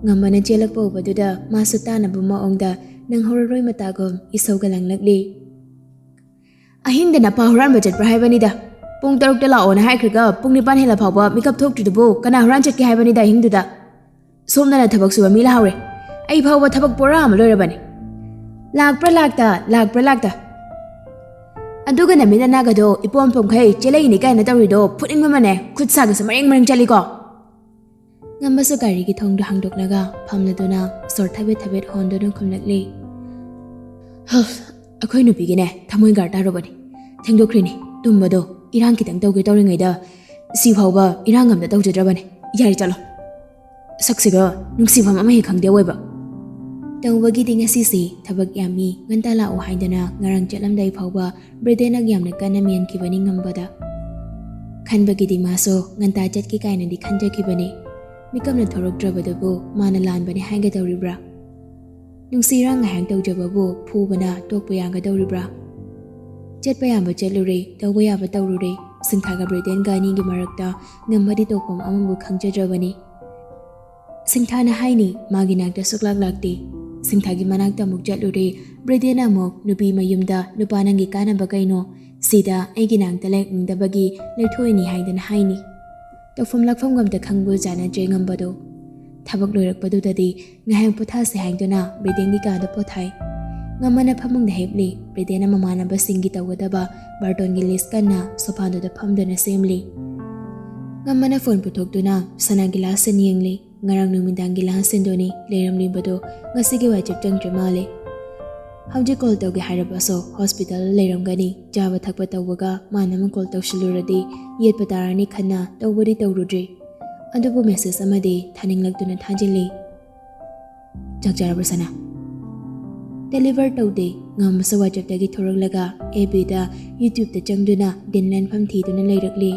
ꯉꯝꯕꯅ ꯆꯦꯜꯂꯛꯄ ꯎꯕꯗꯨꯗ ꯃꯥꯁꯨ ꯇꯥꯅꯕ ꯃꯑꯣꯡꯗ ꯅꯪꯍꯧꯔꯔꯣꯏ ꯃꯇꯥꯒꯨꯝ ꯏꯁꯧꯒ ꯂꯪꯂꯛꯂꯤ꯫ "ꯑꯍꯤꯡꯗ ꯅꯄꯥ ꯍꯨꯔꯥꯟꯕ ꯆꯠꯄ꯭ꯔꯥ ꯍꯥꯏꯕꯅꯤꯗ? ꯄꯨꯡ ꯇꯔꯨꯛꯇ ꯂꯥꯛꯑꯣꯅ ꯍꯥꯏꯈ꯭ꯔꯒ ꯄꯨꯡ ꯅꯤꯄꯥꯟ ꯍꯦꯜꯂ ꯐꯥꯎꯕ ꯃꯤꯀꯞ ꯊꯣꯛꯇ꯭ꯔꯤꯗꯨꯕꯨ ꯀꯅꯥ ꯍꯨꯔꯥꯟ ꯆꯠꯀꯦ ꯍꯥꯏꯕꯅꯤꯗ ꯑꯍꯤꯡꯗꯨꯗ? ꯁꯣꯝꯗꯅ ꯊꯕꯛ ꯁꯨꯕ ꯃꯤ ꯂꯥꯍꯧꯔꯦ꯫ ꯑꯩ ꯐꯥꯎꯕ ꯊꯕꯛ ꯄꯣꯔꯥ ꯑꯃ ꯂꯣꯏꯔꯕꯅꯤ꯫ ꯂꯥꯛꯄ꯭ꯔꯥ ꯂꯥꯛꯇ, ꯂꯥꯛꯄ꯭ꯔꯥ ꯂꯥꯛꯇ꯫ ꯑꯗꯨꯒ ꯅꯃꯤꯠ ꯅꯅꯥꯒꯗꯣ ꯏꯄꯣꯝ ꯄꯣꯝꯈꯩ ꯆꯦꯜꯂꯛꯏꯅꯤ ꯀꯥꯏꯅ ꯇꯧꯔꯤꯗꯣ ꯐꯨꯅꯤꯡꯕ ꯑꯃꯅꯦ, ꯈꯨꯠ ꯁꯥꯒꯁꯨ ꯃꯔꯦꯡ ꯃꯔꯦꯡ ꯆꯠꯂꯤꯀꯣ꯫" ꯉꯝꯕꯁꯨ ꯒꯥꯔꯤꯒꯤ ꯊꯣꯡꯗꯨ ꯍꯥꯡꯗꯣꯛꯂꯒ ꯐꯝꯂꯗꯨꯅ ꯁꯣꯔ ꯊꯕꯦꯠ ꯊꯕꯦꯠ ꯍꯣꯟꯗꯨꯅ ꯈꯨꯝꯂꯛꯂꯤ꯫ "ꯍꯐ, ꯑꯩꯈꯣꯏ ꯅꯨꯄꯤꯒꯤꯅꯦ ꯊꯃꯣꯏ ꯒꯥꯔ ꯇꯥꯔꯨꯕꯅꯤ꯫ ꯊꯦꯡꯗꯣꯛꯈ꯭ꯔꯤꯅꯤ꯫ ꯇꯨꯝꯕꯗꯣ ꯏꯔꯥꯡ ꯈꯤꯇꯪ ꯇꯧꯒꯦ ꯇꯧꯔꯤꯉꯩꯗ ꯁꯤ ꯐꯥꯎꯕ ꯏꯔꯥꯡ ꯑꯝꯇ ꯇꯧꯖꯗ꯭ꯔꯕꯅꯤ꯫ ꯌꯥꯔꯦ, ꯆꯠꯂꯣ꯫ ꯁꯛꯁꯤꯒ ꯅꯨꯡꯁꯤꯐꯝ ꯑꯃ ꯍꯦꯛ ꯈꯪꯗꯦ ꯑꯣꯏꯕ꯫" ꯇꯧꯕꯒꯤꯗꯤ ꯉꯁꯤꯁꯦ ꯊꯕꯛ ꯌꯥꯝꯃꯤ, ꯉꯟꯇꯥ ꯂꯥꯛꯑꯣ ꯍꯥꯏꯗꯅ ꯉꯔꯥꯡ ꯆꯠꯂꯝꯗꯥꯏ ꯐꯥꯎꯕ ꯕ꯭ꯔꯦꯗꯦꯟꯅ ꯌꯥꯝꯅ ꯀꯟꯅ ꯃꯦꯟꯈꯤꯕꯅꯤ ꯉꯝꯕꯗ꯫ ꯈꯟꯕꯒꯤꯗꯤ ꯃꯥꯁꯨ ꯉꯟꯇꯥ ꯆꯠꯀꯦ ꯀꯥꯏꯅꯗꯤ ꯈꯟꯖꯈꯤꯕꯅꯤ꯫ ꯃꯤꯀꯞꯅ ꯊꯣꯔꯛꯇ꯭ꯔꯕꯗꯨꯕꯨ ꯃꯥꯅ ꯂꯥꯟꯕꯅꯤ ꯍꯥꯏꯒꯗꯧꯔꯤꯕ꯭ꯔꯥ? ꯅꯨꯡꯁꯤ ꯏꯔꯥꯡ ꯉꯥꯏꯍꯥꯛ ꯇꯧꯖꯕꯕꯨ ꯐꯨꯕꯅ ꯇꯣꯛꯄ ꯌꯥꯒꯗꯧꯔꯤꯕ꯭ꯔꯥ? ꯆꯠꯄ ꯌꯥꯕ ꯆꯠꯂꯨꯔꯦ, ꯇꯧꯕ ꯌꯥꯕ ꯇꯧꯔꯨꯔꯦ꯫ ꯁꯤꯡꯊꯥꯒ ꯕ꯭ꯔꯦꯗꯦꯟꯒ ꯑꯅꯤꯒꯤ ꯃꯔꯛꯇ ꯉꯝꯃꯗꯤ ꯇꯧꯐꯝ ꯑꯃꯕꯨ ꯈꯪꯖꯗ꯭ꯔꯕꯅꯤ꯫ ꯁꯤꯡꯊꯥꯅ ꯍꯥꯏꯅꯤ, ꯃꯥꯒꯤ ꯅꯥꯛꯇ ꯁꯨꯛꯂꯥꯛ ꯂꯥꯛꯇꯦ꯫ ꯁꯤꯡꯊꯥꯒꯤ ꯃꯅꯥꯛꯇ ꯑꯃꯨꯛ ꯆꯠꯂꯨꯔꯦ꯫ ꯕ꯭ꯔꯦꯗꯦꯟꯅ ꯑꯃꯨꯛ, "ꯅꯨꯄꯤ ꯃꯌꯨꯝꯗ ꯅꯨꯄꯥ ꯅꯪꯒꯤ ꯀꯥꯟꯅꯕ ꯀꯩꯅꯣ? ꯁꯤꯗ ꯑꯩꯒꯤ ꯅꯥꯛꯇ ꯂꯥꯛꯅꯤꯡꯗꯕꯒꯤ ꯂꯩꯊꯣꯛꯏꯅꯤ" ꯍꯥꯏꯗꯅ ꯍꯥꯏꯅꯤ꯫ ꯇꯧꯐꯝ ꯂꯥꯛꯐꯝꯒ ꯑꯝꯇ ꯈꯪꯕ ꯆꯥꯅꯗ꯭ꯔꯦ ꯉꯝꯕꯗꯣ꯫ ꯊꯕꯛ ꯂꯣꯏꯔꯛꯄꯗꯨꯗꯗꯤ ꯉꯥꯏꯍꯥꯛ ꯄꯣꯊꯥꯁꯦ ꯍꯥꯏꯗꯨꯅ ꯕ꯭ꯔꯦꯗꯦꯟꯒꯤ ꯀꯥꯗ ꯄꯣꯊꯥꯏ꯫ ꯉꯝꯕꯅ ꯐꯃꯨꯡꯗ ꯍꯤꯞꯂꯤ꯫ ꯕ꯭ꯔꯦꯗꯦꯟꯅ ꯃꯃꯥꯟꯅꯕꯁꯤꯡꯒꯤ ꯇꯧꯒꯗꯕ ꯕꯥꯔꯇꯣꯟꯒꯤ ꯂꯤꯁ ꯀꯟꯅ ꯁꯣꯐꯥꯗꯨꯗ ꯐꯝꯗꯨꯅ ꯁꯦꯝꯂꯤ꯫ ꯉꯝꯕꯅ ꯐꯣꯟ ꯄꯨꯊꯣꯛꯇꯨꯅ ꯁꯅꯥ ꯒꯤꯂꯥꯁꯁꯤꯡ ꯌꯦꯡꯂꯤ꯫ ꯉꯔꯥꯡ ꯅꯨꯃꯤꯗꯥꯡꯒꯤ ꯂꯥꯟꯁꯤꯟꯗꯨꯅꯤ ꯂꯩꯔꯝꯂꯤꯕꯗꯣ ꯉꯁꯤꯒꯤ ꯋꯥꯆꯦꯞ ꯆꯪꯗ꯭ꯔꯤ ꯃꯥꯜꯂꯦ꯫ ꯍꯧꯖꯤꯛ ꯀꯣꯜ ꯇꯧꯒꯦ ꯍꯥꯏꯔꯕꯁꯨ ꯍꯣꯁꯄꯤꯇꯥꯜꯗ ꯂꯩꯔꯝꯒꯅꯤ꯫ ꯆꯥꯕ ꯊꯛꯄ ꯇꯧꯕꯒ ꯃꯥꯅ ꯑꯃꯨꯛ ꯀꯣꯜ ꯇꯧꯁꯤꯜꯂꯨꯔꯗꯤ ꯌꯦꯠꯄ ꯇꯥꯔꯅꯤ ꯈꯟꯅ ꯇꯧꯕꯗꯤ ꯇꯧꯔꯨꯗ꯭ꯔꯤ꯫ ꯑꯗꯨꯕꯨ ꯃꯦꯁꯦꯖ ꯑꯃꯗꯤ ꯊꯥꯅꯤꯡꯂꯛꯇꯨꯅ ꯊꯥꯖꯤꯜꯂꯤ꯫ "ꯆꯥꯛ ꯆꯥꯔꯕ꯭ꯔꯣ ꯁꯅꯥ?" ꯗꯦꯂꯤꯚꯔ ꯇꯧꯗꯦ꯫ ꯉꯝꯕꯁꯨ ꯋꯥꯆꯦꯞꯇꯒꯤ ꯊꯣꯔꯛꯂꯒ ꯑꯦꯐ ꯕꯤꯗ, ꯌꯨꯇ꯭ꯌꯨꯕꯇ ꯆꯪꯗꯨꯅ ꯗꯤꯟ ꯂꯥꯟꯐꯝ ꯊꯤꯗꯨꯅ ꯂꯩꯔꯛꯂꯤ꯫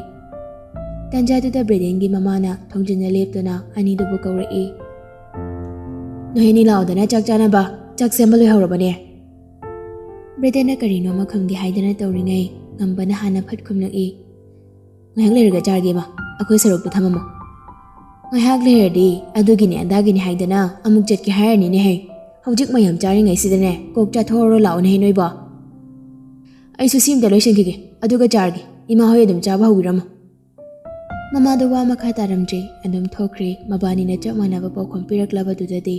ꯇꯥꯟꯖꯥꯗꯨꯗ ꯕ꯭ꯔꯦꯗꯦꯟꯒꯤ ꯃꯃꯥꯅ ꯊꯣꯡꯖꯤꯟꯗ ꯂꯦꯞꯇꯨꯅ ꯑꯅꯤꯗꯨꯕꯨ ꯀꯧꯔꯛꯏ꯫ "ꯅꯣꯏ ꯑꯅꯤ ꯂꯥꯛꯑꯣꯗꯅ ꯆꯥꯛ ꯆꯥꯅꯕ, ꯆꯥꯛ ꯁꯦꯝꯕ ꯂꯣꯏꯍꯧꯔꯕꯅꯦ꯫" ꯕ꯭ꯔꯦꯗꯦꯟꯅ ꯀꯔꯤꯅꯣ ꯑꯃ ꯈꯪꯒꯦ ꯍꯥꯏꯗꯅ ꯇꯧꯔꯤꯉꯩ ꯉꯝꯕꯅ ꯍꯥꯟꯅ ꯐꯠ ꯈꯨꯝꯂꯛꯏ꯫ "ꯉꯥꯏꯍꯥꯛ ꯂꯩꯔꯒ ꯆꯥꯔꯒꯦ ꯏꯃꯥ, ꯑꯩꯈꯣꯏ ꯁꯔꯨꯛꯇꯨ ꯊꯝꯃꯝꯃꯣ꯫" "ꯉꯥꯏꯍꯥꯛ ꯂꯩꯔꯗꯤ ꯑꯗꯨꯒꯤꯅꯦ ꯑꯗꯥꯒꯤꯅꯦ ꯍꯥꯏꯗꯅ ꯑꯃꯨꯛ ꯆꯠꯀꯦ ꯍꯥꯏꯔꯅꯤꯅꯦꯍꯦ꯫ ꯍꯧꯖꯤꯛ ꯃꯌꯥꯝ ꯆꯥꯔꯤꯉꯩꯁꯤꯗꯅꯦ ꯀꯣꯛ ꯆꯥꯊꯣꯛꯍꯧꯔꯣ ꯂꯥꯛꯑꯣꯅꯦꯍꯦ ꯅꯣꯏꯕꯣ꯫" "ꯑꯩꯁꯨ ꯁꯤ ꯑꯝꯇ ꯂꯣꯏꯁꯤꯟꯈꯤꯒꯦ, ꯑꯗꯨꯒ ꯆꯥꯔꯒꯦ꯫ ꯏꯃꯥ ꯍꯣꯏ ꯑꯗꯨꯝ ꯆꯥꯕ ꯍꯧꯕꯤꯔꯝꯃꯣ꯫" ꯃꯃꯥꯗꯣ ꯋꯥ ꯃꯈꯥ ꯇꯥꯔꯝꯗ꯭ꯔꯦ, ꯑꯗꯨꯝ ꯊꯣꯛꯈ꯭ꯔꯦ꯫ ꯃꯕꯥꯅꯤꯅ ꯆꯞ ꯃꯥꯟꯅꯕ ꯄꯥꯎꯈꯨꯝ ꯄꯤꯔꯛꯂꯕꯗꯨꯗꯗꯤ꯫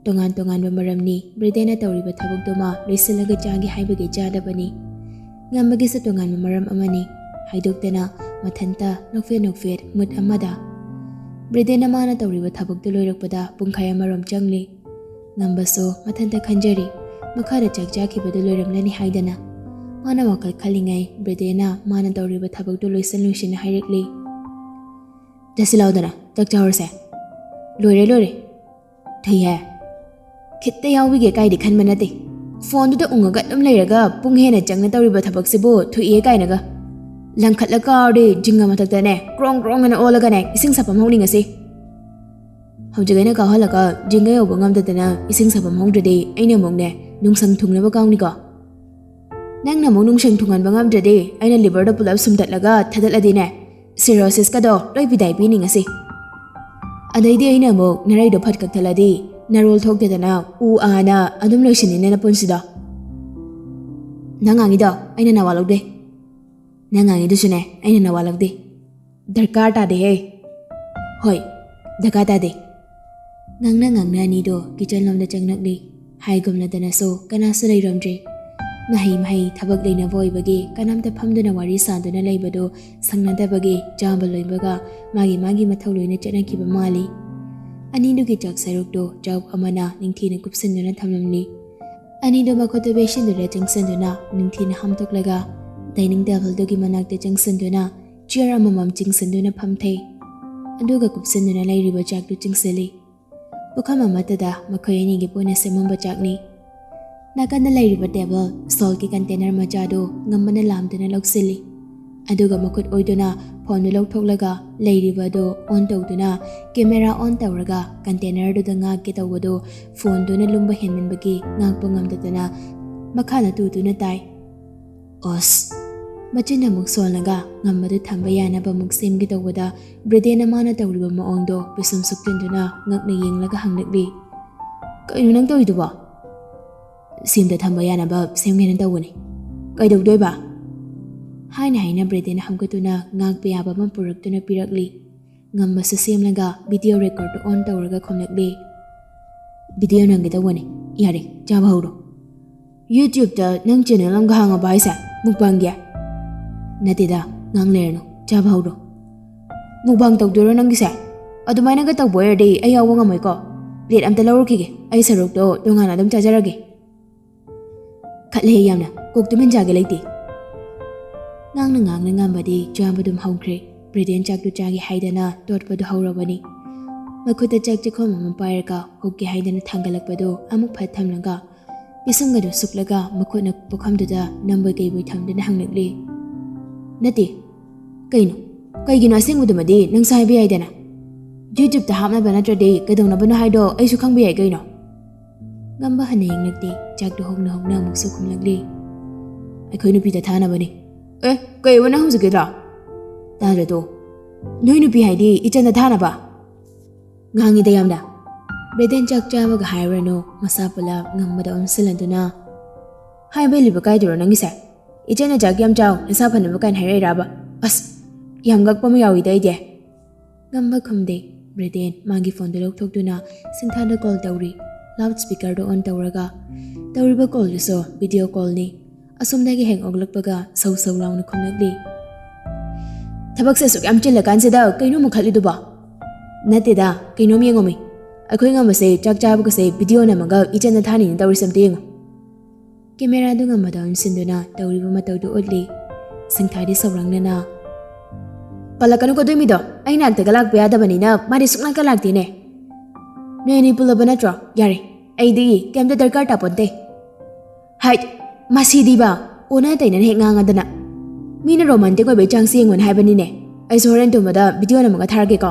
ꯇꯣꯉꯥꯟ ꯇꯣꯉꯥꯟꯕ ꯃꯔꯝꯅꯤ꯫ ꯕ꯭ꯔꯦꯗꯦꯟꯅ ꯇꯧꯔꯤꯕ ꯊꯕꯛꯇꯨꯃ ꯂꯣꯏꯁꯤꯜꯂꯒ ꯆꯥꯒꯦ ꯍꯥꯏꯕꯒꯤ ꯆꯥꯗꯕꯅꯤ꯫ ꯉꯝꯕꯒꯤꯁꯨ ꯇꯣꯉꯥꯟꯕ ꯃꯔꯝ ꯑꯃꯅꯤ꯫ ꯍꯥꯏꯗꯣꯛꯇꯅ ꯃꯊꯟꯇ ꯅꯣꯛꯐꯦꯠ ꯅꯣꯛꯐꯦꯠ ꯃꯨꯠ ꯑꯃꯗ꯫ ꯕ꯭ꯔꯦꯗꯦꯟꯅ ꯃꯥꯅ ꯇꯧꯔꯤꯕ ꯊꯕꯛꯇꯨ ꯂꯣꯏꯔꯛꯄꯗ ꯄꯨꯡꯈꯥꯏ ꯑꯃꯔꯣꯝ ꯆꯪꯂꯤ꯫ ꯉꯝꯕꯁꯨ ꯃꯊꯟꯇ ꯈꯟꯖꯔꯤ, ꯃꯈꯥꯗ ꯆꯥꯛ ꯆꯥꯈꯤꯕꯗꯨ ꯂꯣꯏꯔꯝꯂꯅꯤ ꯍꯥꯏꯗꯅ꯫ ꯃꯥꯅ ꯋꯥꯈꯜ ꯈꯜꯂꯤꯉꯩ ꯕ꯭ꯔꯦꯗꯦꯟꯅ ꯃꯥꯅ ꯇꯧꯔꯤꯕ ꯊꯕꯛꯇꯨ ꯂꯣꯏꯁꯤꯟ ꯂꯣꯏꯁꯤꯟꯅ ꯍꯥꯏꯔꯛꯂꯤ꯫ "ꯆꯠꯁꯤ ꯂꯥꯎꯗꯅ, ꯆꯥꯛ ꯆꯥꯍꯧꯔꯁꯦ꯫" "ꯂꯣꯏꯔꯦ, ꯂꯣꯏꯔꯦ꯫" "ꯊꯩꯍꯦ꯫" ꯈꯤꯠꯇ ꯌꯥꯎꯕꯤꯒꯦ ꯀꯥꯏꯗꯤ ꯈꯟꯕ ꯅꯠꯇꯦ꯫ ꯐꯣꯟꯗꯨꯗ ꯎꯪꯉꯒ ꯑꯗꯨꯝ ꯂꯩꯔꯒ ꯄꯨꯡ ꯍꯦꯟꯅ ꯆꯪꯅ ꯇꯧꯔꯤꯕ ꯊꯕꯛꯁꯤꯕꯨ ꯊꯣꯛꯑꯦ ꯀꯥꯏꯅꯒ꯫ ꯂꯪꯈꯠꯂ ꯀꯥꯎꯔꯗꯤ ꯖꯤꯡꯒ ꯃꯊꯛꯇꯅꯦ ꯀ꯭ꯔꯣꯡ ꯀ꯭ꯔꯣꯡ ꯑꯅ ꯑꯣꯜꯂꯒꯅꯦ ꯏꯁꯤꯡ ꯁꯥꯐꯝ ꯍꯧꯅꯤꯡꯉꯁꯤ꯫ ꯍꯧꯖꯤꯛ ꯑꯩꯅ ꯀꯥꯎꯍꯜꯂꯒ ꯖꯤꯡꯒ ꯌꯧꯕ ꯉꯝꯗꯗꯅ ꯏꯁꯤꯡ ꯁꯥꯐꯝ ꯍꯧꯗ꯭ꯔꯗꯤ ꯑꯩꯅ ꯑꯃꯨꯛꯅꯦ ꯅꯨꯡꯁꯪ ꯊꯨꯡꯅꯕ ꯀꯥꯎꯅꯤꯀꯣ꯫ ꯅꯪꯅ ꯑꯃꯨꯛ ꯅꯨꯡꯁꯪ ꯊꯨꯡꯍꯟꯕ ꯉꯝꯗ꯭ꯔꯗꯤ ꯑꯩꯅ ꯂꯤꯚꯔꯗꯣ ꯄꯨꯂꯞ ꯁꯨꯝꯇꯠꯂꯒ ꯊꯥꯗꯠꯂꯗꯤꯅꯦ, ꯁꯤꯔꯣꯁꯤꯁꯀꯗꯣ ꯂꯣꯏ ꯄꯤꯗꯥꯏ ꯄꯤꯅꯤꯡꯉꯁꯤ꯫ ꯑꯗꯩꯗꯤ ꯑꯩꯅ ꯑꯃꯨꯛ ꯅꯔꯩꯗꯣ ꯐꯠ ꯀꯛꯊꯠꯂꯗꯤ ꯅꯔꯣꯜ ꯊꯣꯛꯇꯗꯅ ꯎ ꯑꯥꯅ ꯑꯗꯨꯝ ꯂꯣꯏꯁꯤꯟꯅꯤꯅꯦ ꯅꯄꯨꯟꯁꯤꯗꯣ꯫ ꯅꯪ ꯉꯥꯡꯉꯤꯗꯣ ꯑꯩꯅ ꯅꯋꯥ ꯂꯧꯗꯦ꯫ ꯅꯪ ꯉꯥꯡꯉꯤꯗꯨꯁꯨꯅꯦ ꯑꯩꯅ ꯅꯋꯥ ꯂꯧꯗꯦ꯫ ꯗꯔꯀꯥꯔ ꯇꯥꯗꯦꯍꯦ꯫ ꯍꯣꯏ, ꯗꯔꯀꯥꯔ ꯇꯥꯗꯦ꯫ ꯉꯥꯡꯅ ꯉꯥꯡꯅ ꯑꯅꯤꯗꯣ ꯀꯤꯆꯟ ꯂꯣꯝꯗ ꯆꯪꯂꯛꯂꯤ꯫ ꯍꯥꯏꯒꯨꯝꯅꯗꯅꯁꯨ ꯀꯅꯥꯁꯨ ꯂꯩꯔꯝꯗ꯭ꯔꯤ꯫ ꯃꯍꯩ ꯃꯍꯩ ꯊꯕꯛ ꯂꯩꯅꯕ ꯑꯣꯏꯕꯒꯤ ꯀꯅꯥꯝꯇ ꯐꯝꯗꯨꯅ ꯋꯥꯔꯤ ꯁꯥꯗꯨꯅ ꯂꯩꯕꯗꯣ ꯁꯪꯅꯗꯕꯒꯤ ꯆꯥꯕ ꯂꯣꯏꯕꯒ ꯃꯥꯒꯤ ꯃꯥꯒꯤ ꯃꯊꯧ ꯂꯣꯏꯅ ꯆꯠꯅꯈꯤꯕ ꯃꯥꯜꯂꯤ꯫ ꯑꯅꯤꯗꯨꯒꯤ ꯆꯥꯛ ꯁꯔꯨꯛꯇꯣ ꯆꯥꯛ ꯑꯃꯅ ꯅꯤꯡꯊꯤꯅ ꯀꯨꯞꯁꯤꯟꯗꯨꯅ ꯊꯝꯂꯝꯂꯤ꯫ ꯑꯅꯤꯗꯨ ꯃꯈꯨꯠꯇꯨ ꯄꯩꯁꯤꯟꯗꯨꯅ ꯆꯪꯁꯤꯟꯗꯨꯅ ꯅꯤꯡꯊꯤꯅ ꯍꯥꯝꯗꯣꯛꯂꯒ ꯗꯥꯏꯅꯤꯡ ꯇꯦꯕꯜꯗꯨꯒꯤ ꯃꯅꯥꯛꯇ ꯆꯪꯁꯤꯟꯗꯨꯅ ꯆꯤꯌꯔ ꯑꯃꯃꯝ ꯆꯤꯡꯁꯤꯟꯗꯨꯅ ꯐꯝꯊꯩ꯫ ꯑꯗꯨꯒ ꯀꯨꯞꯁꯤꯟꯗꯨꯅ ꯂꯩꯔꯤꯕ ꯆꯥꯛꯇꯨ ꯆꯤꯡꯁꯤꯜꯂꯤ꯫ ꯄꯨꯈꯝ ꯑꯃꯠꯇꯗ ꯃꯈꯣꯏ ꯑꯅꯤꯒꯤ ꯄꯨꯟꯅ ꯁꯦꯝꯃꯝꯕ ꯆꯥꯛꯅꯤ꯫ ꯅꯥꯀꯟꯗ ꯂꯩꯔꯤꯕ ꯇꯦꯕꯜ, ꯁꯣꯜꯒꯤ ꯀꯟꯇꯦꯅꯔ ꯃꯆꯥꯗꯨ ꯉꯝꯕꯅ ꯂꯥꯝꯗꯨꯅ ꯂꯧꯁꯤꯜꯂꯤ꯫ ꯑꯗꯨꯒ ꯃꯈꯨꯠ ꯑꯣꯏꯗꯨꯅ ꯐꯣꯟꯗꯨ ꯂꯧꯊꯣꯛꯂꯒ ꯂꯩꯔꯤꯕ ꯑꯗꯨ ꯑꯣꯟ ꯇꯧꯗꯨꯅ ꯀꯦꯃꯦꯔꯥ ꯑꯣꯟ ꯇꯧꯔꯒ ꯀꯟꯇꯦꯅꯔꯗꯨꯗ ꯉꯥꯛꯀꯦ ꯇꯧꯕꯗꯨ ꯐꯣꯟꯗꯨꯅ ꯂꯨꯝꯕ ꯍꯦꯟꯃꯟꯕꯒꯤ ꯉꯥꯛꯄ ꯉꯝꯗꯗꯅ ꯃꯈꯥꯗ ꯇꯨꯗꯨꯅ ꯇꯥꯏ꯫ ꯑꯣꯁ! ꯃꯆꯤꯟ ꯑꯃꯨꯛ ꯁꯣꯜꯂꯒ ꯉꯝꯕꯗꯨ ꯊꯝꯕ ꯌꯥꯅꯕ ꯑꯃꯨꯛ ꯁꯦꯝꯒꯦ ꯇꯧꯕꯗ ꯕ꯭ꯔꯤꯗꯦꯟꯅ ꯃꯥꯅ ꯇꯧꯔꯤꯕ ꯃꯑꯣꯡꯗꯣ ꯄꯤꯁꯨꯝ ꯁꯨꯛꯇꯨꯟꯗꯨꯅ ꯉꯛꯅ ꯌꯦꯡꯂꯒ ꯍꯪꯂꯛꯂꯤ, "ꯀꯩꯅꯣ ꯅꯪ ꯇꯧꯔꯤꯗꯨꯕꯣ?" "ꯁꯦꯝꯗ ꯊꯝꯕ ꯌꯥꯅꯕ ꯁꯦꯝꯒꯦꯅ ꯇꯧꯕꯅꯤ꯫ ꯀꯩꯗꯧꯗꯣꯏꯕ?" ꯍꯥꯏꯅ ꯍꯥꯏꯅ ꯕ꯭ꯔꯤꯗꯦꯟꯅ ꯍꯧꯒꯠꯇꯨꯅ ꯉꯥꯛꯄ ꯌꯥꯕ ꯑꯃ ꯄꯨꯔꯛꯇꯨꯅ ꯄꯤꯔꯛꯂꯤ꯫ ꯉꯝꯕꯁꯨ ꯁꯦꯝꯂꯒ ꯚꯤꯗꯤꯑꯣ ꯔꯦꯀꯣꯔꯗꯇꯨ ꯑꯣꯟ ꯇꯧꯔꯒ ꯈꯨꯝꯂꯛꯂꯤ, "ꯚꯤꯗꯤꯑꯣ ꯅꯝꯒꯦ ꯇꯧꯕꯅꯤ꯫ ꯌꯥꯔꯦ, ꯆꯥꯕ ꯍꯧꯔꯣ꯫" "ꯌꯨꯇ꯭ꯌꯨꯕꯇ ꯅꯪ ꯆꯦꯅꯦꯜ ꯑꯃꯒ ꯍꯥꯡꯉꯕ ꯍꯥꯏꯁꯦ? ꯃꯨꯛꯕꯥꯡꯒꯤ?" "ꯅꯠꯇꯦꯗ, ꯉꯥꯡ ꯂꯩꯔꯅꯨ, ꯆꯥꯕ ꯍꯧꯔꯣ꯫" "ꯃꯨꯛꯕꯥꯡ ꯇꯧꯗꯣꯏꯔꯣ ꯅꯪꯒꯤꯁꯦ? ꯑꯗꯨꯃꯥꯏꯅꯒ ꯇꯧꯕ ꯑꯣꯏꯔꯗꯤ ꯑꯩ ꯌꯥꯎꯕ ꯉꯝꯃꯣꯏꯀꯣ꯫ ꯄ꯭ꯂꯦꯠ ꯑꯝꯇ ꯂꯧꯔꯨꯈꯤꯒꯦ, ꯑꯩ ꯁꯔꯨꯛꯇꯣ ꯇꯣꯉꯥꯟꯅ ꯑꯗꯨꯝ ꯆꯥꯖꯔꯒꯦ꯫" "ꯈꯠꯂꯦꯍꯦ ꯌꯥꯝꯅ, ꯀꯣꯛ ꯇꯨꯃꯤꯟ ꯆꯥꯒꯦ ꯂꯩꯇꯦ꯫" ꯉꯥꯡꯅ ꯉꯥꯡꯅ ꯉꯝꯕꯗꯤ ꯆꯥꯕ ꯑꯗꯨꯝ ꯍꯧꯈ꯭ꯔꯦ꯫ ꯕ꯭ꯔꯤꯗꯦꯟ ꯆꯥꯛꯇꯨ ꯆꯥꯒꯦ ꯍꯥꯏꯗꯅ ꯇꯣꯠꯄꯗꯨ ꯍꯧꯔꯕꯅꯤ꯫ ꯃꯈꯨꯠꯇ ꯆꯥꯛ ꯆꯦꯈꯣꯝ ꯑꯃ ꯄꯥꯏꯔꯒ ꯍꯨꯛꯀꯦ ꯍꯥꯏꯗꯅ ꯊꯥꯡꯒꯠꯂꯛꯄꯗꯨ ꯑꯃꯨꯛ ꯐꯠ ꯊꯝꯂꯒ ꯄꯤꯁꯨꯝꯒꯗꯨ ꯁꯨꯛꯂꯒ ꯃꯈꯨꯠꯅ ꯄꯨꯈꯝꯗꯨꯗ ꯅꯝꯕꯣꯏ ꯀꯩꯕꯣꯏ ꯊꯝꯗꯨꯅ ꯍꯪꯂꯛꯂꯤ꯫ "ꯅꯠꯇꯦ꯫ ꯀꯩꯅꯣ? ꯀꯩꯒꯤꯅꯣ ꯑꯁꯦꯡꯕꯗꯨꯃꯗꯤ ꯅꯪꯁꯨ ꯍꯥꯏꯕ ꯌꯥꯏꯗꯅ꯫ YouTubeꯇ ꯍꯥꯞꯅꯕ ꯅꯠꯇ꯭ꯔꯗꯤ ꯀꯩꯗꯧꯅꯕꯅꯣ ꯍꯥꯏꯗꯣ ꯑꯩꯁꯨ ꯈꯪꯕ ꯌꯥꯏ ꯀꯩꯅꯣ?" ꯉꯝꯕ ꯍꯟꯅ ꯌꯦꯡꯂꯛꯇꯦ꯫ ꯆꯥꯛꯇꯨ ꯍꯧꯅ ꯍꯧꯅ ꯑꯃꯨꯛꯁꯨ ꯈꯨꯝꯂꯛꯂꯤ꯫ "ꯑꯩꯈꯣꯏ ꯅꯨꯄꯤꯗ ꯊꯥꯅꯕꯅꯤ꯫" "ꯑꯦ, ꯀꯩꯕ ꯅꯪ ꯍꯧꯖꯤꯛꯀꯤꯗꯣ?" "ꯇꯥꯗ꯭ꯔꯗꯣ? ꯅꯣꯏ ꯅꯨꯄꯤ ꯍꯥꯏꯗꯤ ꯏꯆꯟꯗ ꯊꯥꯅꯕ?" "ꯉꯥꯡꯉꯤꯗ ꯌꯥꯝꯅ꯫" ꯕ꯭ꯔꯦꯗꯦꯟ ꯆꯥꯛ ꯆꯥꯕꯒ ꯍꯥꯏꯔꯨꯔꯅꯨ, ꯃꯁꯥ ꯄꯨꯂꯞ ꯉꯝꯕꯗ ꯑꯣꯟꯁꯤꯜꯂꯗꯨꯅ, "ꯍꯥꯏꯕ ꯏꯜꯂꯤꯕ ꯀꯥꯏꯗꯨꯔꯣ ꯅꯪꯒꯤꯁꯦ? ꯏꯆꯟꯅ ꯆꯥꯛ ꯌꯥꯝ ꯆꯥꯎ, ꯅꯁꯥ ꯐꯅꯕ ꯀꯥꯏꯅ ꯍꯥꯏꯔꯛꯏꯔꯕ? ꯑꯁ, ꯌꯥꯝ ꯉꯛꯄ ꯑꯃ ꯌꯥꯎꯏꯗ ꯑꯩꯗꯤ꯫" ꯉꯝꯕ ꯈꯨꯝꯗꯦ꯫ ꯕ꯭ꯔꯦꯗꯦꯟ ꯃꯥꯒꯤ ꯐꯣꯟꯗꯨ ꯂꯧꯊꯣꯛꯇꯨꯅ ꯁꯤꯡꯊꯥꯗ ꯀꯣꯜ ꯇꯧꯔꯤ꯫ ꯂꯥꯎꯠ ꯁ꯭ꯄꯤꯀꯔꯗꯨ ꯑꯣꯟ ꯇꯧꯔꯒ ꯇꯧꯔꯤꯕ ꯀꯣꯜꯗꯨꯁꯨ ꯚꯤꯗꯤꯑꯣ ꯀꯣꯜꯅꯤ꯫ ꯑꯁꯣꯝꯗꯒꯤ ꯍꯦꯛ ꯑꯣꯛꯂꯛꯄꯒ ꯁꯧ ꯁꯧ ꯂꯥꯎꯅ ꯈꯨꯝꯂꯛꯂꯤ꯫ "ꯊꯕꯛꯁꯦ ꯑꯁꯨꯛ ꯌꯥꯝ ꯆꯤꯜꯂꯀꯥꯟꯁꯤꯗ ꯀꯩꯅꯣ ꯑꯃꯨꯛ ꯈꯠꯂꯤꯗꯨꯕꯣ?" "ꯅꯠꯇꯦꯗ, ꯀꯩꯅꯣꯝ ꯌꯦꯡꯉꯣꯃꯤ꯫ ꯑꯩꯈꯣꯏ ꯉꯝꯕꯁꯦ ꯆꯥꯛ ꯆꯥꯕꯒꯁꯦ ꯚꯤꯗꯤꯑꯣ ꯅꯝꯃꯒ ꯏꯆꯟꯅ ꯊꯥꯅꯤꯅ ꯇꯧꯔꯤꯁꯦ ꯑꯝꯇ ꯌꯦꯡꯉꯣ꯫" ꯀꯦꯃꯦꯔꯥꯗꯨ ꯉꯝꯕꯗ ꯑꯣꯟꯁꯤꯟꯗꯨꯅ ꯇꯧꯔꯤꯕ ꯃꯇꯧꯗꯨ ꯎꯠꯂꯤ꯫ ꯁꯤꯡꯊꯥꯗꯤ ꯁꯧꯔꯥꯡꯅꯅ, "ꯄꯜꯂꯛꯀꯅꯨꯀꯣ ꯑꯗꯨꯏ ꯃꯤꯗꯣ, ꯑꯩ ꯅꯥꯛꯇꯒ ꯂꯥꯛꯄ ꯌꯥꯗꯕꯅꯤꯅ ꯃꯥꯗꯤ ꯁꯨꯡꯂꯥꯛꯀ ꯂꯥꯛꯇꯦꯅꯦ꯫ ꯅꯣꯏ ꯑꯅꯤ ꯄꯨꯜꯂꯕ ꯅꯠꯇ꯭ꯔꯣ? ꯌꯥꯔꯦ, ꯑꯩꯗꯤ ꯀꯩꯝꯇ ꯗꯔꯀꯥꯔ ꯇꯥꯄꯣꯟꯇꯦ꯫" "ꯍꯥꯏꯠ, ꯃꯁꯤꯗꯤꯕ, ꯑꯣꯟꯅ ꯇꯩꯅꯅ ꯍꯦꯛ ꯉꯥꯡꯉꯗꯅ꯫ ꯃꯤꯅ ꯔꯣꯃꯥꯟꯇꯤꯛ ꯑꯣꯏꯕꯩ ꯆꯥꯡꯁꯦ ꯌꯦꯡꯉꯣꯅ ꯍꯥꯏꯕꯅꯤꯅꯦ꯫ ꯑꯩꯁꯨ ꯍꯣꯔꯦꯟ ꯇꯨꯝꯕꯗ ꯚꯤꯗꯤꯑꯣ ꯅꯝꯃꯒ ꯊꯥꯔꯛꯀꯦꯀꯣ꯫"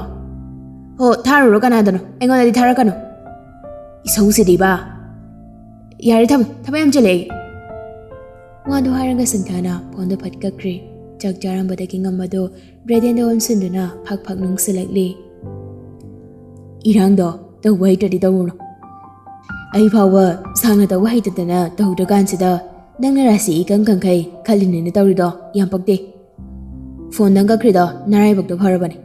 "ꯍꯣ, ꯊꯥꯔꯨꯔꯣ ꯀꯅꯥꯗꯅꯣ, ꯑꯩꯉꯣꯟꯗꯗꯤ ꯊꯥꯔꯛꯀꯅꯨ꯫" "ꯏꯁꯧꯁꯤꯗꯤꯕ꯫ ꯌꯥꯔꯦ, ꯊꯝꯃꯣ, ꯊꯕꯛ ꯌꯥꯝ ꯆꯤꯜꯂꯦ ꯑꯩ꯫" ꯋꯥꯗꯨ ꯍꯥꯏꯔꯒ ꯁꯤꯡꯊꯥꯅ ꯐꯣꯟꯗꯨ ꯐꯠ ꯀꯛꯈ꯭ꯔꯦ꯫ ꯆꯥꯛ ꯆꯥꯔꯝꯕꯗꯒꯤ ꯉꯝꯕꯗꯨ ꯕ꯭ꯔꯦꯗꯦꯟꯗ ꯑꯣꯟꯁꯤꯟꯗꯨꯅ ꯐꯛ ꯐꯛ ꯅꯨꯡꯁꯤꯜꯂꯛꯂꯤ꯫ "ꯏꯔꯥꯡꯗꯣ ꯇꯧꯕ ꯍꯩꯇ꯭ꯔꯗꯤ ꯇꯧꯔꯨꯅꯨ꯫ ꯑꯩ ꯐꯥꯎꯕ ꯁꯥꯡꯅ ꯇꯧꯕ ꯍꯩꯇꯗꯅ ꯇꯧꯗ꯭ꯔꯀꯥꯟꯁꯤꯗ ꯅꯪꯅ ꯔꯥꯁꯤ ꯏꯀꯪ ꯀꯪꯈꯩ ꯈꯜꯂꯤꯅꯦꯅ ꯇꯧꯔꯤꯗꯣ ꯌꯥꯝ ꯄꯛꯇꯦ꯫ ꯐꯣꯟ ꯅꯪ ꯀꯛꯈ꯭ꯔꯤꯗꯣ ꯅꯔꯥꯏꯕꯛꯇꯣ ꯐꯔꯕꯅꯦ꯫